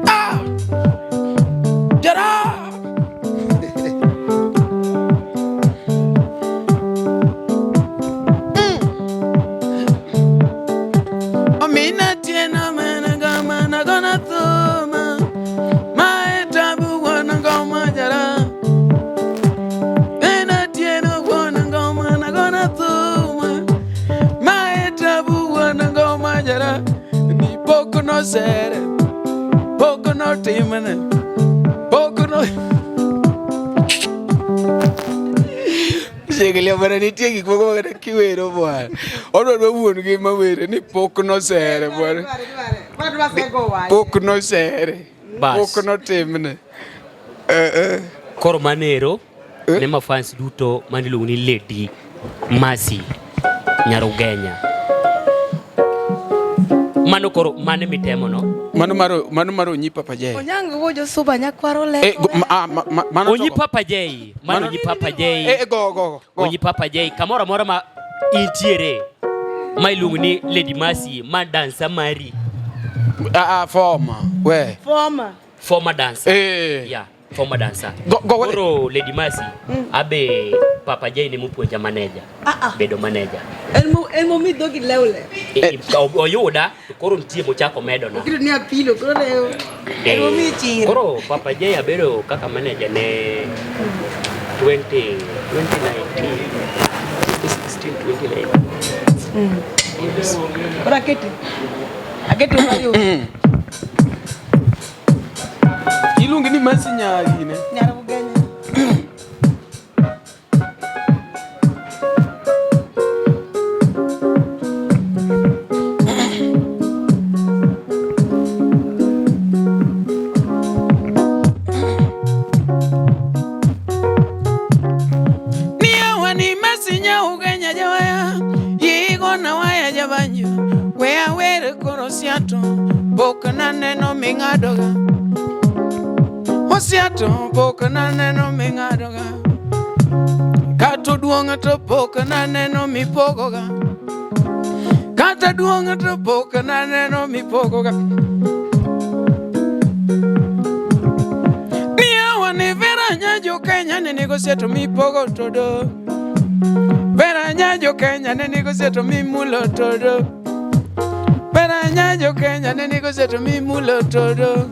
[SPEAKER 7] Ah! Jara Omina tieno mana ngoma na gona thuma mae tabu wana ngoma jara Ena tieno wana ngoma na gona thuma mae tabu wana ngoma jara ni pok nosere pok notimne pok no Shegelia bwana nitie gik moko ma kata kiwero bwana. Odwa wuon gi mawere ni pok nosere bwana. Pok nosere.
[SPEAKER 2] Bas.
[SPEAKER 7] Pok notimne. Eh, eh.
[SPEAKER 2] Koro manero
[SPEAKER 7] Eh?
[SPEAKER 2] ne mafans duto maniluongo ni Lady Mercy Nyarugenya. Mano koro mane mitemo no?
[SPEAKER 7] Mano mar mano mar Onyi Papa J.
[SPEAKER 6] Onyango wuojo suba nyakwaro le.
[SPEAKER 7] Eh, go, ma, ah, ma, ma, mano
[SPEAKER 2] Onyi
[SPEAKER 7] to-
[SPEAKER 2] Papa J, mano
[SPEAKER 7] Mano-
[SPEAKER 2] Onyi Papa J.
[SPEAKER 7] Eh, eh, go go go.
[SPEAKER 2] Onyi Papa J kamoro amora ma intiere ma iluongo ni Lady Mercy ma dansa mari
[SPEAKER 7] Ah, ah, former. We.
[SPEAKER 6] Former.
[SPEAKER 2] former dancer.
[SPEAKER 7] Eh.
[SPEAKER 2] Yeah, former dancer.
[SPEAKER 7] Go go we.
[SPEAKER 2] Koro Lady Mercy abe Papa J ne mopuonja manager.
[SPEAKER 6] Ah, ah.
[SPEAKER 2] Bedo manager.
[SPEAKER 6] En mo en mo mi dhogi lewle.
[SPEAKER 2] Eh, oyuda to koro nitie mochako medona.
[SPEAKER 6] Okiro ni apilo koro lew. En mo mi chir.
[SPEAKER 2] Koro Papa J abedo kaka manager ne 20 2019 2016 2019.
[SPEAKER 6] Koro akete. Akete mario.
[SPEAKER 7] Iluongi ni Mercy Nyagine.
[SPEAKER 6] Nyarugenya.
[SPEAKER 7] Niawa ni Mercy Nyaugenya jawaya. Yigo na waya jabanyo. We awere koro siato. Pok naneno ming'adoga. Osiato pok naneno ming'adoga. Kata duong' to pok naneno mipogoga. Kata duong' to pok naneno mipogoga. Niawa ni Vera Nyajo Kenya ne nigo sieto mipogo todo. Vera Nyajo Kenya ne nigo sieto mimulo todo. Vera Nyajo Kenya ne nigo sieto mimulo todo.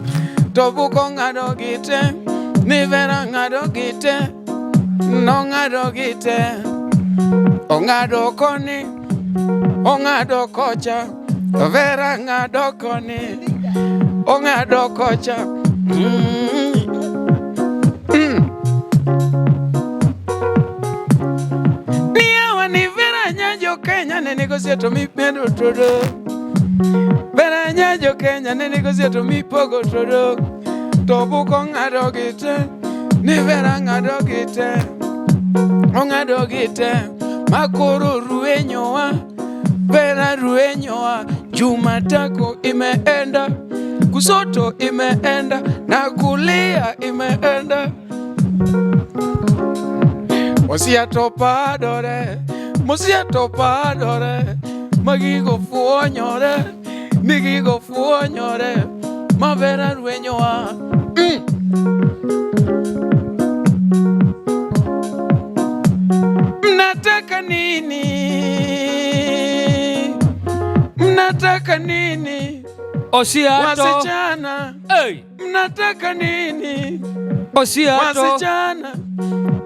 [SPEAKER 7] To buko ng'ado gite, ni Vera ng'ado gite, nong'ado gite. Ong'ado koni, ong'ado kocha, Vera ng'ado koni, ong'ado kocha. Mm. Niawa ni Vera Nyajo Kenya ne nigo sieto mipedo todo. Vera Nyajo Kenya ne nigo sieto mipogo todo. To buko ng'ado gite, ni Vera ng'ado gite. Ong'ado gite, makoro ruenyowa. Vera ruenyowa, Jumatako imeenda, kusoto imeenda, na kulia imeenda. Osiato padore, mosiato padore, magigo fuonyore, migigo fuonyore, mavera ruenyowa. Mnataka nini? Mnataka nini?
[SPEAKER 4] Osiato.
[SPEAKER 7] Wasichana,
[SPEAKER 4] Hey.
[SPEAKER 7] mnataka nini?
[SPEAKER 4] Osiato.
[SPEAKER 7] Wasichana,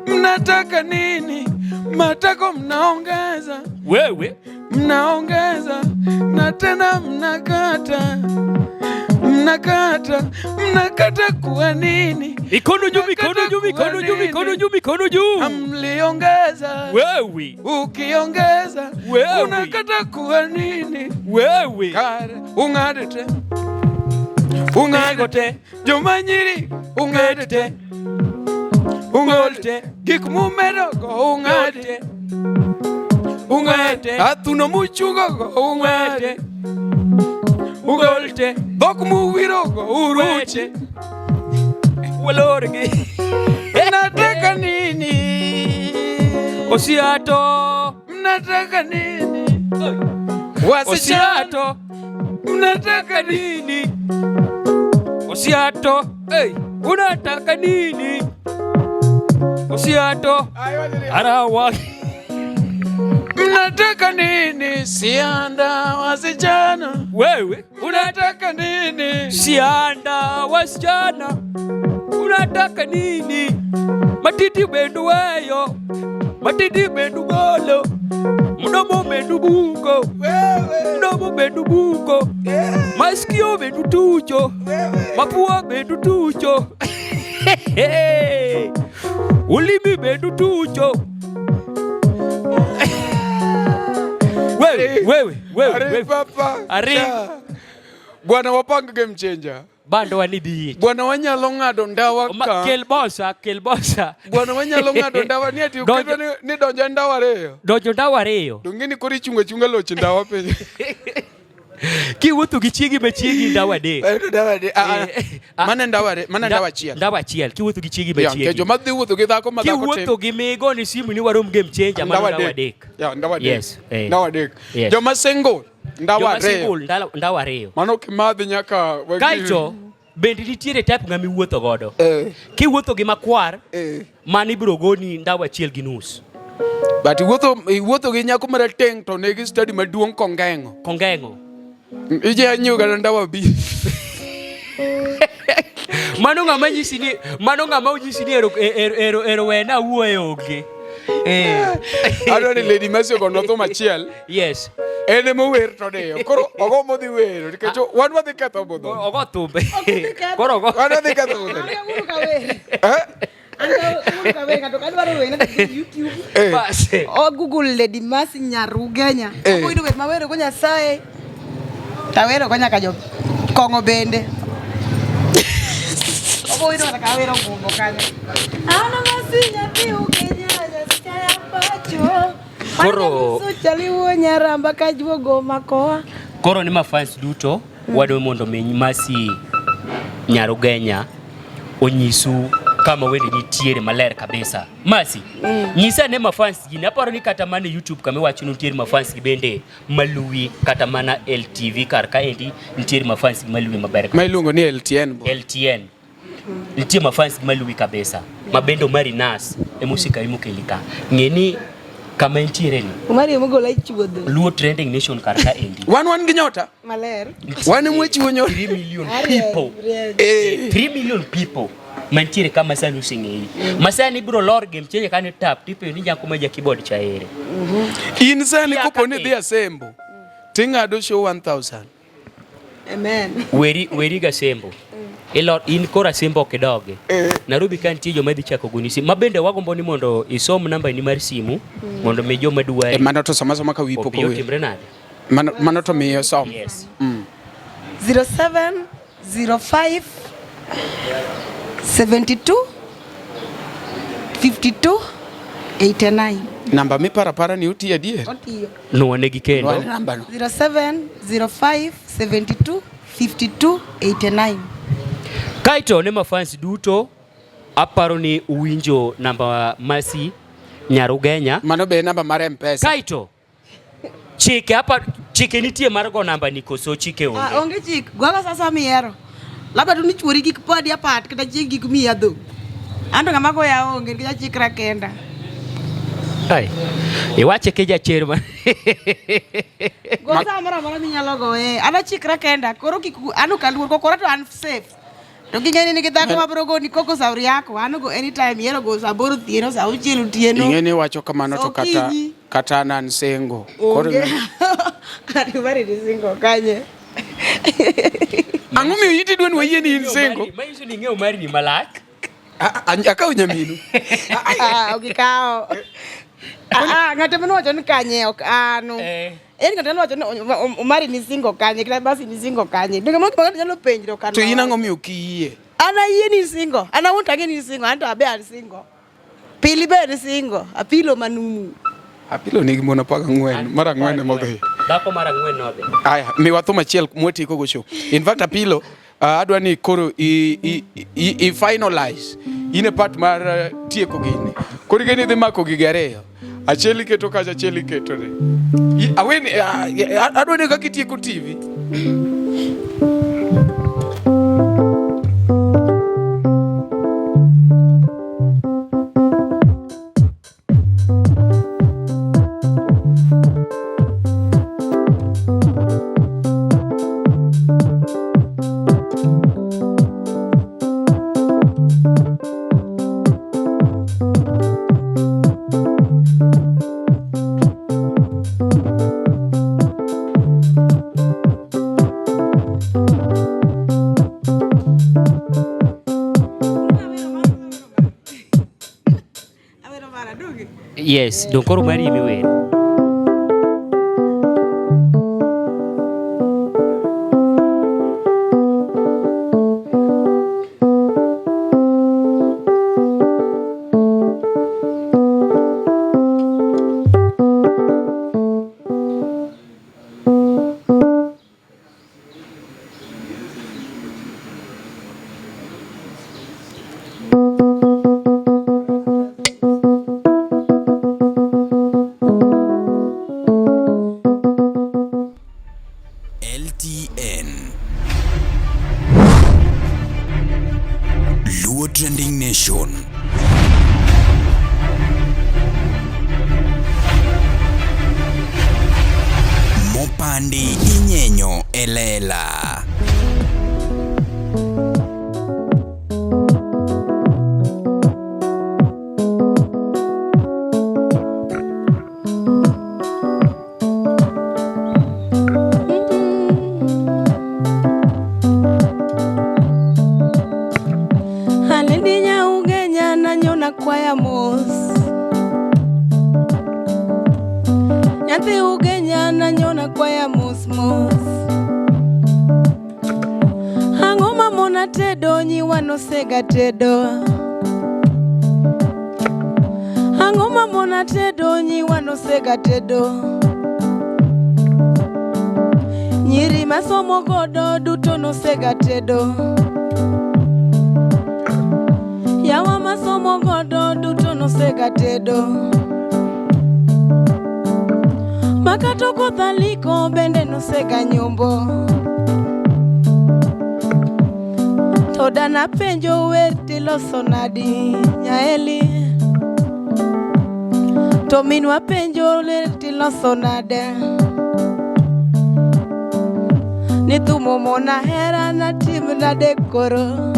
[SPEAKER 7] mnataka nini? Matako mnaongeza,
[SPEAKER 2] Wewe
[SPEAKER 7] mnaongeza na tena mnakata, mnakata, mnakata kwa nini?
[SPEAKER 2] mikono juu, mikono juu, mikono juu, mikono juu, mikono juu.
[SPEAKER 7] Mliongeza,
[SPEAKER 2] Wewe
[SPEAKER 7] ukiongeza
[SPEAKER 2] Wewe.
[SPEAKER 7] unakata kwa nini?
[SPEAKER 2] wewe
[SPEAKER 7] Kare ung'ado te, ung'ado te, joma nyiri ung'ado te, ung'ado te, gik mumedo go ung'ado te, ung'ado te, athuno muchungo go ung'ado te, ung'ado te, dhok muwiro go uruche.
[SPEAKER 4] Walorgi.
[SPEAKER 7] Mnataka nini?
[SPEAKER 4] Osiato.
[SPEAKER 7] Mnataka nini? Wasichana,
[SPEAKER 4] Osiato.
[SPEAKER 7] mnataka nini?
[SPEAKER 4] Osiato. Hey, unataka nini? Osiato. Arawa.
[SPEAKER 7] Mnataka nini? Sianda wasichana,
[SPEAKER 4] Wewe
[SPEAKER 7] unataka nini?
[SPEAKER 4] sianda wasichana. Unataka nini? Matiti bendu weyo. Matiti bendu golo. Mdomo bendu buko. Mdomo bendu buko. Masikio bendu tucho. Mapua bendu tucho. Ulimi bendu tucho. Wewe, wewe, wewe,
[SPEAKER 7] Ari
[SPEAKER 4] wewe.
[SPEAKER 7] papa.
[SPEAKER 4] Ari.
[SPEAKER 7] Cha. Bwana wapanga game changer.
[SPEAKER 2] Bandwa ni dhi.
[SPEAKER 7] Bwana wanyalo ng'ado ndawa ka.
[SPEAKER 2] Kel bosa, kel bosa.
[SPEAKER 7] Bwana wanyalo ng'ado ndawa ni ati uketo ni, ni donjo ndawa ariyo.
[SPEAKER 2] Donjo ndawa ariyo.
[SPEAKER 7] Donge ni koro ichungo achunga loch ndawa piny.
[SPEAKER 2] Kiwuotho gi chiegi machiegni ndawa adek.
[SPEAKER 7] Eh, ndawa adek. Ah, ah.
[SPEAKER 2] Eh, ah.
[SPEAKER 7] Mano ndawa ariyo, mano ndawa achiel.
[SPEAKER 2] Ndawa achiel, kiwuotho gi chiegi
[SPEAKER 7] Ya, nikech
[SPEAKER 2] machiegni.
[SPEAKER 7] joma dhi wuotho gi dhako ma dhako tin.
[SPEAKER 2] Kiwuotho gi migo ni simu ni warom game changer mano ndawa adek.
[SPEAKER 7] Ya, ndawa adek.
[SPEAKER 2] Yes, eh.
[SPEAKER 7] Ndawa adek.
[SPEAKER 2] Yes.
[SPEAKER 7] Joma single ndawa
[SPEAKER 2] Joma
[SPEAKER 7] ariyo.
[SPEAKER 2] single ndawa ariyo.
[SPEAKER 7] Mano kimadhi nyaka
[SPEAKER 2] Kaito bende nitiere type ng'ama iwuotho godo.
[SPEAKER 7] Eh.
[SPEAKER 2] Kiwuotho gi makwar,
[SPEAKER 7] Eh.
[SPEAKER 2] mano ibiro goni ndawa achiel gi nus.
[SPEAKER 7] But iwuotho iwuotho gi nyako marateng' to nigi study maduong' kongeng'o.
[SPEAKER 2] Kongeng'o.
[SPEAKER 7] Ije nyiew kata ndawa abich.
[SPEAKER 2] Mano ng'ama nyisi ni mano ng'ama onyisi ni ero ero ero, ero wena wuoye onge. Eh.
[SPEAKER 7] Adwa ni Lady Mercy ogonwa thum achiel.
[SPEAKER 2] Yes.
[SPEAKER 7] En ema ower to diyo. Koro ogo modhi wero nikech wan wadhi ketho budho.
[SPEAKER 2] Ogo thumbe. Koro ogo.
[SPEAKER 7] Wan wadhi ketho budho.
[SPEAKER 6] An kawuono kawer.
[SPEAKER 7] Eh?
[SPEAKER 6] An kawuono kawer ng'ato kadwaro wena to dhi YouTube.
[SPEAKER 7] Eh.
[SPEAKER 2] Bas.
[SPEAKER 6] O Google Lady Mercy Nyarugenya.
[SPEAKER 7] Eh.
[SPEAKER 6] Oboyudo wer mawero go Nyasaye. Tawero go nyaka jo kong'o bende. Oboyudo kata kawero gumbo kanyo. An Mercy nyathi Ugenya Nyasaye pacho.
[SPEAKER 2] Koro-
[SPEAKER 6] Chaliwo nyaramba kajuogo makoa.
[SPEAKER 2] Koro ni mafans duto wadwa mondo mi Mercy Nyarugenya onyisu kama wende nitiere maler kabisa. Mercy, nyisa ne mafans gini aparo ni kata mana e YouTube kama iwacho ni nitiere mafans gi bende maluwi kata mana LTV kar kaendi nitiere mafans gi maluwi maber
[SPEAKER 7] Ma iluongo ni LTN. bo.
[SPEAKER 2] LTN nitie mafans gi maluwi kabisa ma bende Omari Nas emosika emokeli ka ng'e ni kama entiere ni
[SPEAKER 6] Umari emogola e chuodho.
[SPEAKER 2] Luo Trending Nation kar kaendi
[SPEAKER 7] Wan wan gi nyota.
[SPEAKER 6] Maler.
[SPEAKER 7] Wan ema wachiwo nyota.
[SPEAKER 2] 3 million
[SPEAKER 6] Ariel,
[SPEAKER 2] people
[SPEAKER 6] Ariel.
[SPEAKER 7] Eh.
[SPEAKER 2] 3 million people mantiere ka masani oseng'eyi masani ibiro lor game changer kani tap tipenjo ni nyako ma ja keyboard cha ere
[SPEAKER 7] In sani
[SPEAKER 2] Kia
[SPEAKER 7] kopo ni
[SPEAKER 2] kaka
[SPEAKER 7] idhi Asembo ting'ado show 1000.
[SPEAKER 6] Amen.
[SPEAKER 2] weri weri ga sembo Ilor in koro asembo ok idogi Nairobi ka nitie joma dhi chako goni simu ma bende wagombo ni mondo isom namba ni mar simu mondo mi joma
[SPEAKER 7] E
[SPEAKER 2] dwari
[SPEAKER 7] mano to sama sama ka wiyi pok
[SPEAKER 2] obi
[SPEAKER 7] owil.
[SPEAKER 2] otimre nade
[SPEAKER 7] Mano mano to miyo som.
[SPEAKER 2] yes
[SPEAKER 6] 0705 72 52 89.
[SPEAKER 7] Namba miparo apara ni otiyo adier.
[SPEAKER 6] Otiyo.
[SPEAKER 2] nuonegi kendo
[SPEAKER 7] Nwa namba no.
[SPEAKER 6] 0705 72 52 89.
[SPEAKER 2] Kaito ne mafans duto aparo ni uwinjo namba Mercy Nyarugenya.
[SPEAKER 7] Mano be namba mar M-Pesa.
[SPEAKER 2] Kaito chike apa chike nitie mar go namba ni koso chike
[SPEAKER 6] Ah,
[SPEAKER 2] onge.
[SPEAKER 6] onge chik. Gogo sasa mihero. Labda tu ni chuori kik padi apat kata chiegi kik miya dho. Anto ng'ama goya onge nikech achikra kenda.
[SPEAKER 2] Ai. Iwache ke jacher ma.
[SPEAKER 6] Go sa moro amora minyalo goye. An achikra kenda. Koro kik an ok aluor kokora to an safe. To ging'e ni nigi dhako mabiro goni koko sauri yako. An ogo anytime ihero go sa aboro otieno, sa auchiel otieno.
[SPEAKER 7] Ing'e ni iwacho kamano to kata
[SPEAKER 6] Okinyi.
[SPEAKER 7] kata an an single. Koro
[SPEAKER 6] Onge. Ati mari ni single kanye.
[SPEAKER 7] Ang'o miyo iti dwa ni wayie ni in single?
[SPEAKER 2] Manyiso ni ing'eyo mari ni malach.
[SPEAKER 7] Akawo nyaminu.
[SPEAKER 6] Ah, ok ikawo. Ah, ah, ng'ato mane owacho ni kanye ok anu.
[SPEAKER 2] Eh.
[SPEAKER 6] En ng'ato mane owacho ni Omari ni single kanye, kata basi ni single kanye. Donge mano gima ng'ato nyalo penjro kano.
[SPEAKER 7] To in ang'o miyo ok iyie?
[SPEAKER 6] An ayie ni single. An awuon to ang'e ni single, an to abe an single. Pili be en single, apilo manumu.
[SPEAKER 7] Apilo nigi mon 14, mar ang'wen ema odhi.
[SPEAKER 2] Dhako mar ang'wen nodhi.
[SPEAKER 7] Aya, miwa thum achiel mwatieko go show. In fact, Apilo, adwa ni koro i, i, i, i finalize. In e part mar tieko gini. Koro ing'e ni idhi mako gigi ariyo. Achiel iketo kacha, achiel iketo ne. Aweni, adwa ni kaka itieko TV.
[SPEAKER 2] Yes, dong koro mari emiwer.
[SPEAKER 1] hela.
[SPEAKER 6] Aledi nyaugenya nanyona kwaya mos. Nyathi ugenya nanyona kwaya mos mos. Ang'o mamona tedo nyiwa nosega tedo. Ang'o mamona tedo nyiwa nosega tedo. Nyiri masomo godo duto nosega tedo. Yawa masomo godo duto nosega tedo. Makato koth aliko bende nosega nyombo. To dana penjo wer tiloso nadi nyaeli. To minwa penjo wer tiloso nade. Ni thumo mona hera natim nade koro.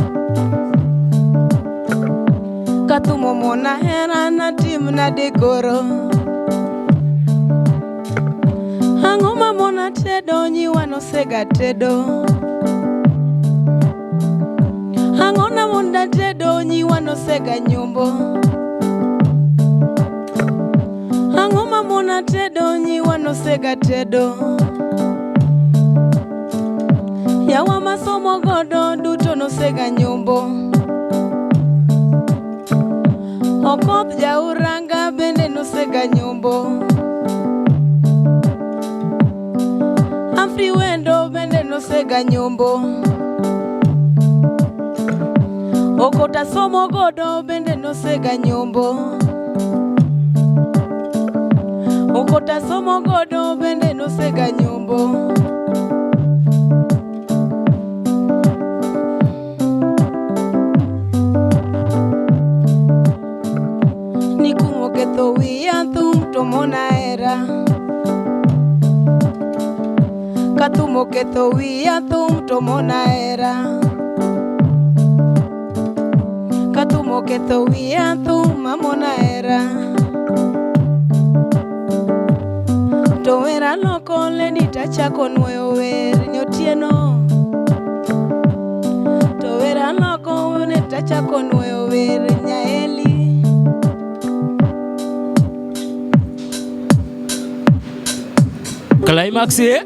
[SPEAKER 6] Kathumo mona hera natim nade koro. Ang'o mamona tedo nyiwa nosega tedo. Ang'o namona tedo nyiwa nosega nyombo. Ang'o mamona tedo nyiwa nosega tedo. Yawa masomo godo duto nosega nyombo. Okoth jauranga bende nosega nyombo. Humphrey Wendo bende nosega nyombo. Okota somo godo bende nosega nyombo. Okota somo godo bende nosega nyombo. Nikumo ketho wiya thum to mona hera. Kathum oketho wiya thum to mona hera. Kathum oketho wiya thum mamona hera. To wer aloko leni tachako nuoyo wer nyotieno. To wer aloko ne tachako nuoyo wer nyaeli.
[SPEAKER 2] Climax eh?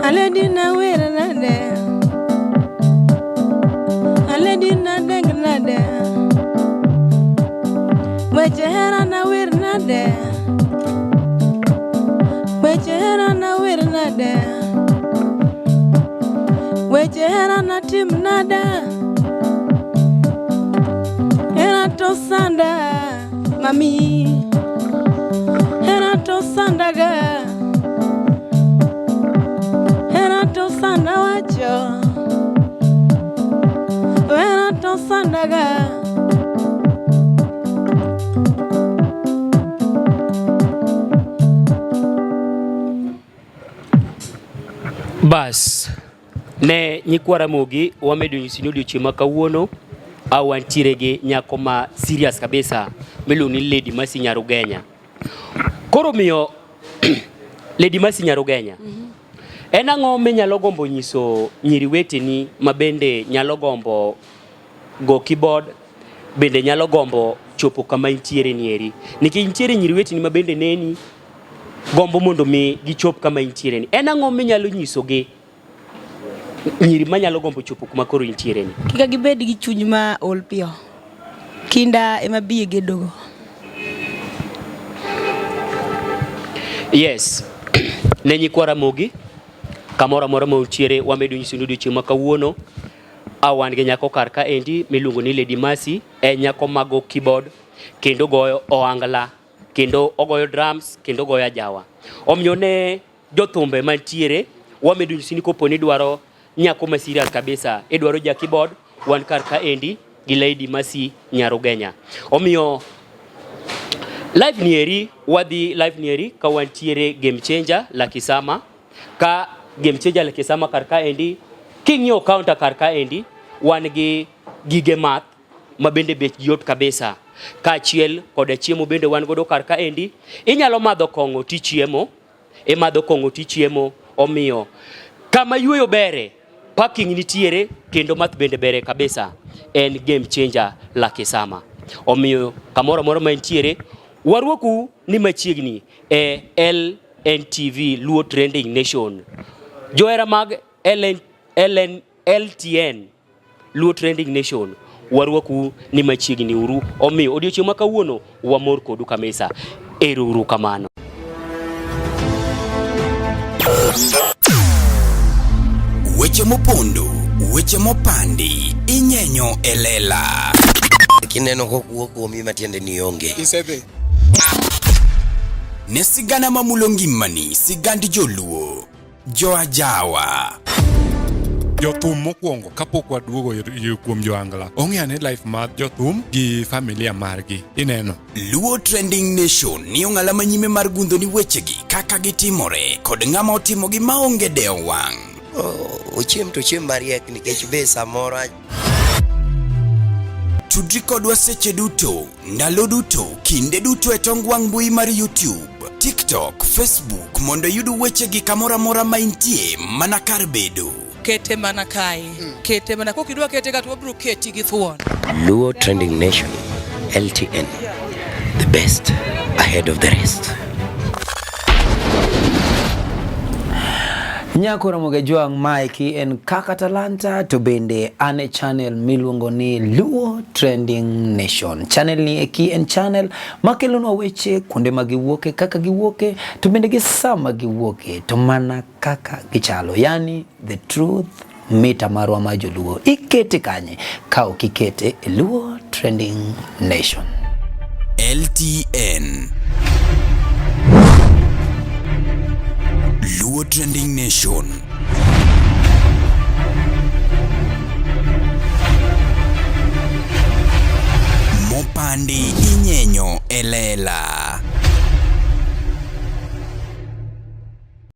[SPEAKER 6] Aledi na wer nade. Aledi na deng nade. Weche hera na wer nade. Weche hera na wer nade. Weche hera na tim nade. Hera to sanda mami. Hera to sandaga. Hera to sanda wacho. Hera to sandaga.
[SPEAKER 2] Bas, ne nyikwa Ramogi wamedo nyisi ni odiochieng' ma kawuono au wantiere gi nyako ma serious kabisa miluongo ni Lady Mercy Nyarugenya. Koro miyo Lady Mercy Nyarugenya, en ang'o minyalo gombo nyiso nyiri weteni ma bende nyalo gombo go keyboard, bende nyalo gombo chopo kama intiere nieri? Nikech nitiere nyiri weteni ma bende neni gombo mondo mi gichop kama intiere ni. En ang'o minyalo nyisogi nyiri manyalo gombo chopo kuma koro intiere ni?
[SPEAKER 6] Kik gibed gi chuny ma ol piyo. Kinda ema biye gedogo.
[SPEAKER 2] Yes. Ne nyikwa Ramogi, kamoro amora ma untiere, wamedo nyisou ni odiochieng' ma kawuono a wan gi nyako kar kaendi miluongo ni Lady Mercy, en nyako mago keyboard kendo goyo ohangla. Kendo ogoyo drums kendo ogoyo ajawa. Omiyo ne jothumbe mantiere wamedo nyisi ni kopo ni idwaro nyako ma serious kabisa, idwaro ja keyboard, wan kar kaendi gi Lady Mercy Nyarugenya. Omiyo live nieri wadhi live nieri ka wantiere Game Changer Lucky Summer ka Game Changer Lucky Summer kar kaendi king'iyo counter kar kaendi wan gi gige math ma bende bech yot kabisa kaachiel koda chiemo bende wan godo kar kaendi. Inyalo madho kong'o tichiemo, imadho kong'o tichiemo. Omiyo kama yueyo bere, parking nitiere kendo math bende bere kabisa. En Game Changer Lucky Summer. Omiyo kamoro amora ma entiere, warwaku ni machiegni e LNTV Luo Trending Nation. Johera mag LN, LN, LTN Luo Trending Nation warwaku ni machiegni uru. Omiyo odiochieng' ma kawuono wamor kodu kabisa. Ero uru kamano.
[SPEAKER 1] Weche mopondo, weche mopandi, inyenyo e lela.
[SPEAKER 8] Kineno kokuo kuomi matiende ni onge.
[SPEAKER 7] Isedhi.
[SPEAKER 1] Ne sigana mamulo ngimani, sigand joluo. Joajawa.
[SPEAKER 3] Jothum mokwongo kapok waduogo kuom joangla ong'e ane life mar jothum gi familia margi ineno.
[SPEAKER 1] Luo Trending Nation ni ong'ala manyime mar gundho ni wechegi kaka gitimore kod ng'ama otimogi maonge dewo wang'.
[SPEAKER 8] Ochiem to ochiem mariek nikech be samoro
[SPEAKER 1] Tudri kodwa seche duto, ndalo duto, kinde duto e tong wang' mbui mar YouTube, TikTok, Facebook mondo iyud wechegi kamoro amora ma intie mana kar bedo.
[SPEAKER 4] Kete mana kae. Kete mana kok idwa kete ka to wabiro keti gi thuon.
[SPEAKER 8] Luo Trending Nation LTN the best ahead of the rest.
[SPEAKER 9] Nyako Ramogi Jwang' maeki en Kaka Talanta to bende an e channel miluongo ni Luo Trending Nation. Channel ni eki en channel makelonwa weche kuonde ma giwuoke, kaka giwuoke, to bende gi sama giwuoke, to mana kaka gichalo. Yani the truth mita marwa ma joluo ikete kanye ka ok ikete e Luo Trending Nation.
[SPEAKER 1] LTN Luo Trending Nation. Mopandi inyenyo e lela.